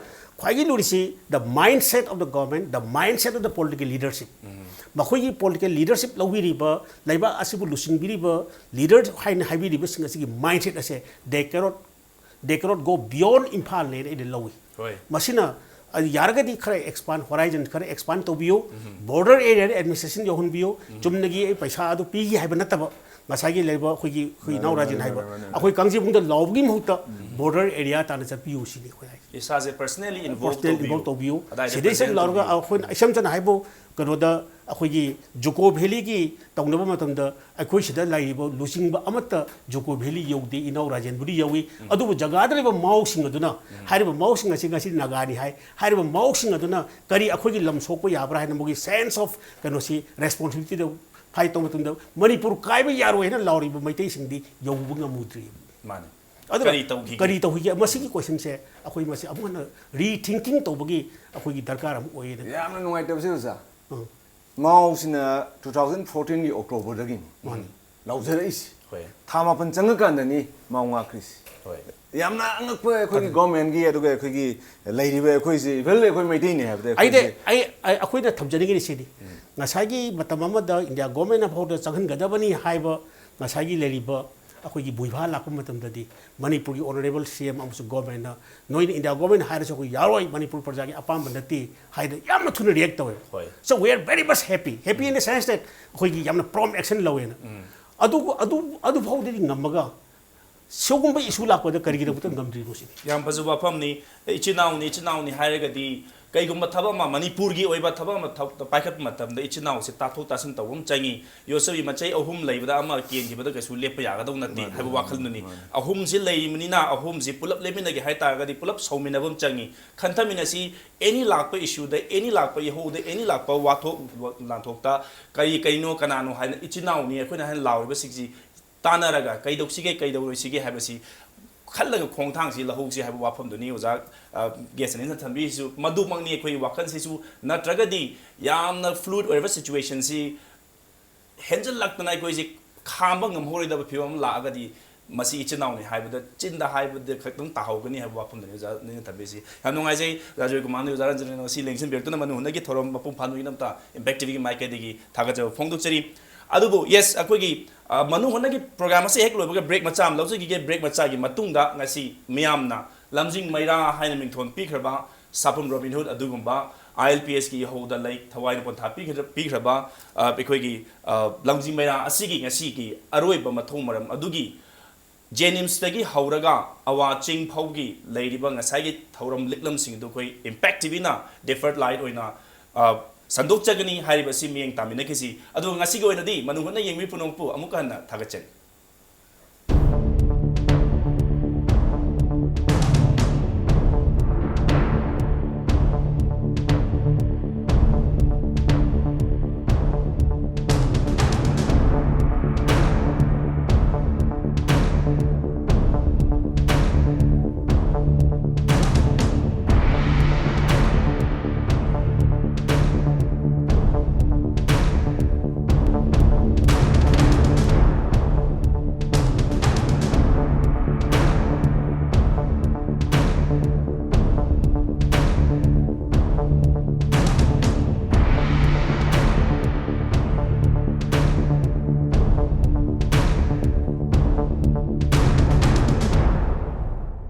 ꯈ꯭ꯋꯥꯏꯒꯤ ꯂꯨꯔꯤꯁꯤ the mindset of the government, the mindset of the political leadership꯫ ꯃꯈꯣꯏꯒꯤ ꯄꯣꯂꯤꯇꯤꯀꯦꯜ ꯂꯤꯗꯔꯁꯤꯞ ꯂꯧꯕꯤꯔꯤꯕ, ꯂꯩꯕꯥꯛ ꯑꯁꯤꯕꯨ ꯂꯨꯆꯤꯡꯕꯤꯔꯤꯕ ꯂꯤꯗꯔ ꯍꯥꯏꯅ ꯍꯥꯏꯕꯤꯔꯤꯕꯁꯤꯡ ꯑꯁꯤꯒꯤ ꯃꯥꯏꯟꯁꯦꯠ ꯑꯁꯦ they cannot, they cannot go beyond ꯏꯝꯐꯥꯜꯅꯦꯅ ꯑꯩꯅ ꯂꯧꯏ꯫ ꯍꯣꯏ꯫ ꯃꯁꯤꯅ ꯑ, ꯌꯥꯔꯒꯗꯤ ꯈꯔ ꯑꯦꯛꯁꯄꯥꯟ, ꯍꯣꯔꯥꯏꯖꯟ ꯈꯔ ꯑꯦꯛꯁꯄꯥꯟ ꯇꯧꯕꯤꯌꯨ꯫ ꯕꯣꯔꯗꯔ ꯑꯦꯔꯤꯌꯥꯗ ꯑꯦꯗꯃꯤꯅꯤꯁꯇ꯭ꯔꯦꯁꯟ ꯌꯧꯍꯟꯕꯤꯌꯨ꯫ ꯆꯨꯝꯅꯒꯤ ꯑꯩ ꯄꯩꯁꯥ ꯑꯗꯨ ꯄꯤꯒꯦ ꯍꯥꯏꯕ ꯅꯠꯇꯕ, ꯉꯁꯥꯏꯒꯤ ꯂꯩꯔꯤꯕ ꯑꯩꯈꯣꯏꯒꯤ, ꯑꯩꯈꯣꯏ ꯏꯅꯥꯎ ꯔꯥꯖꯦꯟ ꯍꯥꯏꯕ, ꯑꯩꯈꯣꯏ ꯀꯥꯡꯖꯩꯕꯨꯡꯗ ꯂꯥꯎꯕꯒꯤ ꯃꯍꯨꯠꯇ ꯕꯣꯔꯗꯔ ꯑꯦꯔꯤꯌꯥ ꯇꯥꯟꯅ ꯆꯠꯄꯤꯌꯨ ꯁꯤꯅꯤ ꯑꯩꯈꯣꯏ ꯍꯥꯏꯁꯦ꯫ ꯏꯁꯥꯁꯦ ꯄꯔꯁꯅꯦꯜꯂꯤ ꯏꯟꯚꯣꯜꯕ ꯄꯔꯁꯅꯦꯜ ꯏꯟꯚꯣꯜꯕ ꯇꯧꯕꯤꯌꯨ꯫ ꯑꯗꯥꯏꯗ ꯁꯤꯗꯩꯁꯤꯗ ꯄ꯭ꯔꯖꯦꯟ ꯂꯥꯎꯔꯒ ꯇꯧꯕꯤꯌꯨ꯫ ꯑꯩꯈꯣꯏꯅ ꯏꯁꯝ ꯁꯝꯅ ꯍꯥꯏꯕꯨ ꯀꯩꯅꯣꯗ ꯑꯩꯈꯣꯏꯒꯤ ꯖꯨꯀꯣ ꯚꯦꯂꯤꯒꯤ ꯇꯧꯅꯕ ꯃꯇꯝꯗ ꯑꯩꯈꯣꯏ ꯁꯤꯗ ꯂꯩꯔꯤꯕ ꯂꯨꯆꯤꯡꯕ ꯑꯃꯠꯇ ꯖꯨꯀꯣ ꯚꯦꯂꯤ ꯌꯧꯗꯦ, ꯏꯅꯥꯎ ꯔꯥꯖꯦꯟꯕꯨꯗꯤ ꯌꯧꯏ꯫ ꯑꯗꯨꯕꯨ ꯖꯒꯥꯗ ꯂꯩꯕ ꯃꯥꯎꯁꯤꯡ ꯑꯗꯨꯅ, ꯍꯥꯏꯔꯤꯕ ꯃꯥꯎꯁꯤꯡ ꯑꯁꯤ ꯉꯁꯤ ꯅꯥꯒꯥꯅꯤ ꯍꯥꯏ, ꯍꯥꯏꯔꯤꯕ ꯃꯥꯎꯁꯤꯡ ꯑꯗꯨꯅ ꯀꯔꯤ ꯑꯩꯈꯣꯏꯒꯤ ꯂꯝ ꯁꯣꯛꯄ ꯌꯥꯕ꯭ꯔꯥ ꯍꯥꯏꯅ ꯃꯣꯏꯒꯤ ꯁꯦꯟꯁ ꯑꯣꯐ ꯀꯩꯅꯣꯁꯤ, ꯔꯦꯁꯄꯣꯟꯁꯤꯕꯤꯂꯤꯇꯤꯗ ꯐꯥꯏꯠ ꯇꯧꯕ ꯃꯇꯝꯗ ꯃꯅꯤꯄꯨꯔ ꯀꯥꯏꯕ ꯌꯥꯔꯣꯏ ꯍꯥꯏꯅ ꯂꯥꯎꯔꯤꯕ ꯃꯩꯇꯩꯁꯤꯡꯗꯤ ꯌꯧꯕ ꯉꯝꯃꯨꯗ꯭ꯔꯤ꯫ ꯃꯥꯅꯦ꯫ ꯑꯗꯨꯅ ꯀꯔꯤ ꯇꯧꯈꯤꯒꯦ? ꯀꯔꯤ ꯇꯧꯈꯤꯒꯦ? ꯃꯁꯤꯒꯤ ꯀꯣꯏꯁꯟꯁꯦ ꯑꯩꯈꯣꯏ ꯃꯁꯤ ꯑꯃꯨꯛ ꯍꯟꯅ ꯔꯤꯊꯤꯡꯀꯤꯡ ꯇꯧꯕꯒꯤ ꯑꯩꯈꯣꯏꯒꯤ ꯗꯔꯀꯥꯔ ꯑꯃ ꯑꯣꯏꯌꯦꯅ꯫ ꯌꯥꯝꯅ ꯅꯨꯡꯉꯥꯏꯇꯕꯁꯦ ꯑꯣꯖꯥ, ꯎꯝ꯫ ꯃꯥꯎꯁꯤꯅ ꯇꯨ ꯊꯥꯎꯖꯟ ꯐꯣꯔꯇꯤꯟꯒꯤ ꯑꯣꯛꯇꯣꯕꯔꯗꯒꯤꯅꯤ ꯃꯥꯅꯤ꯫ ꯂꯥꯎꯖꯔꯛꯏꯁꯦ꯫ ꯍꯣꯏ꯫ ꯊꯥ ꯃꯥꯄꯟ ꯆꯪꯉꯀꯥꯟꯗꯅꯤ ꯃꯥꯎ ꯉꯥꯛꯈ꯭ꯔꯤꯁꯦ꯫ ꯍꯣꯏ꯫ ꯌꯥꯝꯅ ꯑꯉꯛꯄ ꯑꯩꯈꯣꯏꯒꯤ ꯒꯣꯔꯃꯦꯟꯒꯤ, ꯑꯗꯨꯒ ꯑꯩꯈꯣꯏꯒꯤ ꯂꯩꯔꯤꯕ ꯑꯩꯈꯣꯏꯁꯦ, ꯏꯚꯟ ꯑꯩꯈꯣꯏ ꯃꯩꯇꯩꯅꯤ ꯍꯥꯏꯕꯗ ꯑꯩꯗꯤ ꯑꯩꯈꯣꯏꯁꯦ ꯑꯩ, ꯑꯩ, ꯑꯩꯈꯣꯏꯅ ꯊꯝꯖꯅꯤꯡꯉꯤꯅꯤ ꯁꯤꯅꯤ꯫ ꯉꯁꯥꯏꯒꯤ ꯃꯇꯝ ꯑꯃꯗ ꯏꯟꯗꯤꯌꯥ ꯒꯣꯔꯃꯦꯟꯅ ꯐꯥꯎꯗ ꯆꯪꯍꯟꯒꯗꯕꯅꯤ ꯍꯥꯏꯕ ꯉꯁꯥꯏꯒꯤ ꯂꯩꯔꯤꯕ ꯑꯩꯈꯣꯏꯒꯤ ꯕꯨꯏꯚꯥ ꯂꯥꯛꯄ ꯃꯇꯝꯗꯗꯤ ꯃꯅꯤꯄꯨꯔꯒꯤ ꯑꯣꯅꯔꯦꯕꯜ ꯁꯤ ꯑꯦꯝ ꯑꯃꯁꯨꯡ ꯒꯣꯔꯃꯦꯟꯅ ꯅꯣꯏꯅ ꯏꯟꯗꯤꯌꯥ ꯒꯣꯔꯃꯦꯟꯅ ꯍꯥꯏꯔꯁꯨ ꯑꯩꯈꯣꯏ ꯌꯥꯔꯣꯏ, ꯃꯅꯤꯄꯨꯔ ꯄ꯭ꯔꯖꯥꯒꯤ ꯑꯄꯥꯝꯕ ꯅꯠꯇꯦ ꯍꯥꯏꯗꯅ ꯌꯥꯝꯅ ꯊꯨꯅ ꯔꯤꯌꯦꯛ ꯇꯧꯋꯦ꯫ ꯍꯣꯏ꯫ So we are very much happy, happy in the sense that ꯑꯩꯈꯣꯏꯒꯤ ꯌꯥꯝꯅ ꯄ꯭ꯔꯣꯝ ꯑꯦꯛꯁꯟ ꯂꯧꯋꯦꯅ꯫ ꯑꯗꯨ, ꯑꯗꯨ, ꯑꯗꯨ ꯐꯥꯎꯗꯗꯤ ꯉꯝꯃꯒ ꯁꯤꯒꯨꯝꯕ ꯏꯁꯨ ꯂꯥꯛꯄꯗ ꯀꯔꯤꯒꯤꯗꯃꯛꯇ ꯉꯝꯗ꯭ꯔꯤꯅꯣ ꯁꯤꯅꯤ꯫ ꯌꯥꯝ ꯐꯖꯕ ꯋꯥꯐꯝꯅꯤ꯫ ꯏꯆꯤꯟ ꯏꯅꯥꯎꯅꯤ, ꯏꯆꯤꯟ ꯏꯅꯥꯎꯅꯤ ꯍꯥꯏꯔꯒꯗꯤ ꯀꯩꯒꯨꯝꯕ ꯊꯕꯛ ꯑꯃ, ꯃꯅꯤꯄꯨꯔꯒꯤ ꯑꯣꯏꯕ ꯊꯕꯛ ꯑꯃ ꯊꯕꯛꯇ ꯄꯥꯏꯈꯠꯄ ꯃꯇꯝꯗ ꯏꯆꯤꯟ ꯏꯅꯥꯎꯁꯦ ꯇꯥꯊꯣꯛ ꯇꯥꯁꯤꯟ ꯇꯧꯕ ꯑꯃ ꯆꯪꯉꯤ꯫ ꯌꯣꯠꯁꯕꯤ ꯃꯆꯩ ꯑꯍꯨꯝ ꯂꯩꯕꯗ ꯑꯃ ꯀꯦꯟꯈꯤꯕꯗ ꯀꯩꯁꯨ ꯂꯦꯞꯄ ꯌꯥꯒꯗꯧ ꯅꯠꯇꯦ ꯍꯥꯏꯕ ꯋꯥꯈꯜꯗꯨꯅꯤ꯫ ꯑꯍꯨꯝꯁꯤ ꯂꯩꯔꯤꯕꯅꯤꯅ ꯑꯍꯨꯝꯁꯤ ꯄꯨꯂꯞ ꯂꯦꯞꯃꯤꯟꯅꯒꯦ ꯍꯥꯏ ꯇꯥꯔꯒꯗꯤ ꯄꯨꯂꯞ ꯁꯧꯃꯤꯟꯅꯕ ꯑꯃ ꯆꯪꯉꯤ꯫ ꯈꯟꯊꯃꯤꯟꯅꯁꯤ꯫ ꯑꯦꯅꯤ ꯂꯥꯛꯄ ꯏꯁꯨꯗ, ꯑꯦꯅꯤ ꯂꯥꯛꯄ ꯏꯍꯧꯗ, ꯑꯦꯅꯤ ꯂꯥꯛꯄ ꯋꯥꯊꯣꯛ ꯂꯥꯟꯊꯣꯛꯇ ꯀꯔꯤ ꯀꯔꯤꯅꯣ, ꯀꯅꯥꯅꯣ ꯍꯥꯏꯅ ꯏꯆꯤꯟ ꯏꯅꯥꯎꯅꯤ ꯑꯩꯈꯣꯏꯅ ꯍꯥꯏꯅ ꯂꯥꯎꯔꯤꯕꯁꯤꯡꯁꯤ ꯇꯥꯟꯅꯔꯒ ꯀꯩꯗꯧꯁꯤꯒꯦ, ꯀꯩꯗꯧꯔꯣꯏꯁꯤꯒꯦ ꯍꯥꯏꯕꯁꯤ ꯈꯜꯂꯒ ꯈꯣꯡꯊꯥꯡꯁꯤ ꯂꯧꯍꯧꯁꯤ ꯍꯥꯏꯕ ꯋꯥꯐꯝꯗꯨꯅꯤ ꯑꯣꯖꯥ, ꯑ, ꯒꯦꯁꯅꯤꯅ ꯊꯝꯕꯤꯔꯤꯁꯤꯁꯨ꯫ ꯃꯗꯨꯃꯛꯅꯤ ꯑꯩꯈꯣꯏꯒꯤ ꯋꯥꯈꯜꯁꯤꯁꯨ꯫ ꯅꯠꯇ꯭ꯔꯒꯗꯤ ꯌꯥꯝꯅ fluid ꯑꯣꯏꯔꯕ situationꯁꯤ ꯍꯦꯟꯖꯜꯂꯛꯇꯅ ꯑꯩꯈꯣꯏꯁꯤ ꯈꯥꯝꯕ ꯉꯝꯍꯧꯔꯣꯏꯗꯕ ꯐꯤꯕꯝ ꯑꯃ ꯂꯥꯛꯑꯒꯗꯤ ꯃꯁꯤ ꯏꯆꯤꯟ ꯏꯅꯥꯎꯅꯤ ꯍꯥꯏꯕꯗ ꯆꯤꯟꯗ ꯍꯥꯏꯕꯗ ꯈꯛꯇꯪ ꯇꯥꯍꯧꯒꯅꯤ ꯍꯥꯏꯕ ꯋꯥꯐꯝꯗꯨꯅꯤ ꯑꯣꯖꯥ ꯅꯤꯅ ꯊꯝꯕꯤꯔꯤꯁꯤ꯫ ꯌꯥꯝ ꯅꯨꯡꯉꯥꯏꯖꯩ ꯑꯣꯖꯥ ꯖꯣꯏꯀꯨꯃꯥꯔꯅ ꯑꯣꯖꯥ ꯔꯟꯖꯟꯅ ꯉꯁꯤ ꯂꯦꯡꯁꯤꯟꯕꯤꯔꯛꯇꯨꯅ ꯃꯅꯨ ꯍꯨꯠꯅꯒꯤ ꯊꯧꯔꯝ ꯃꯄꯨꯡ ꯐꯥꯍꯟꯕꯒꯤꯗꯃꯛꯇ Impact TVꯒꯤ ꯃꯥꯏꯀꯩꯗꯒꯤ ꯊꯥꯒꯠꯆꯕ ꯐꯣꯡꯗꯣꯛꯆꯔꯤ꯫ ꯑꯗꯨꯕꯨ yes, ꯑꯩꯈꯣꯏꯒꯤ, ꯑ, ꯃꯅꯨ ꯍꯨꯠꯅꯒꯤ program ꯑꯁꯤ ꯍꯦꯛ ꯂꯣꯏꯕꯒ break ꯃꯆꯥ ꯑꯃ ꯂꯧꯖꯈꯤꯒꯦ꯫ Break ꯃꯆꯥꯒꯤ ꯃꯇꯨꯡꯗ ꯉꯁꯤ ꯃꯤꯌꯥꯝꯅ ꯂꯝꯖꯤꯡ ꯃꯩꯔꯥ ꯍꯥꯏꯅ ꯃꯤꯡꯊꯣꯟ ꯄꯤꯈ꯭ꯔꯕ ꯁꯥꯐꯝ ꯔꯣꯕꯤꯟ ꯍꯨꯗ ꯑꯗꯨꯒꯨꯝꯕ ILPSꯀꯤ ꯏꯍꯧꯗ ꯂꯩ ꯊꯋꯥꯏꯅ ꯄꯣꯟꯊꯥ ꯄꯤꯈ꯭ꯔ-, ꯄꯤꯈ꯭ꯔꯕ, ꯑ, ꯑꯩꯈꯣꯏꯒꯤ, ꯑ, ꯂꯝꯖꯤꯡ ꯃꯩꯔꯥ ꯑꯁꯤꯒꯤ ꯉꯁꯤꯒꯤ ꯑꯔꯣꯏꯕ ꯃꯊꯧ ꯃꯔꯝ ꯑꯗꯨꯒꯤ ꯖꯦꯅꯤꯝꯁꯇꯒꯤ ꯍꯧꯔꯒ ꯑꯋꯥ ꯆꯤꯡ ꯐꯥꯎꯒꯤ ꯂꯩꯔꯤꯕ ꯉꯁꯥꯏꯒꯤ ꯊꯧꯔꯝ ꯂꯤꯛꯂꯝꯁꯤꯡ ꯑꯗꯨ ꯑꯩꯈꯣꯏ Impact TVꯅ deferred light ꯑꯣꯏꯅ, ꯑ, ꯁꯟꯗꯣꯛꯆꯒꯅꯤ ꯍꯥꯏꯔꯤꯕ ꯑꯁꯤ ꯃꯤꯠꯌꯦꯡ ꯇꯥꯃꯤꯟꯅꯈꯤꯁꯤ꯫ ꯑꯗꯨꯒ ꯉꯁꯤꯒꯤ ꯑꯣꯏꯅꯗꯤ ꯃꯅꯨ ꯍꯨꯠꯅ ꯌꯦꯡꯕꯤ ꯄꯨꯝꯅꯃꯛꯄꯨ ꯑꯃꯨꯛꯀ ꯍꯟꯅ ꯊꯥꯒꯠꯆꯔꯤ꯫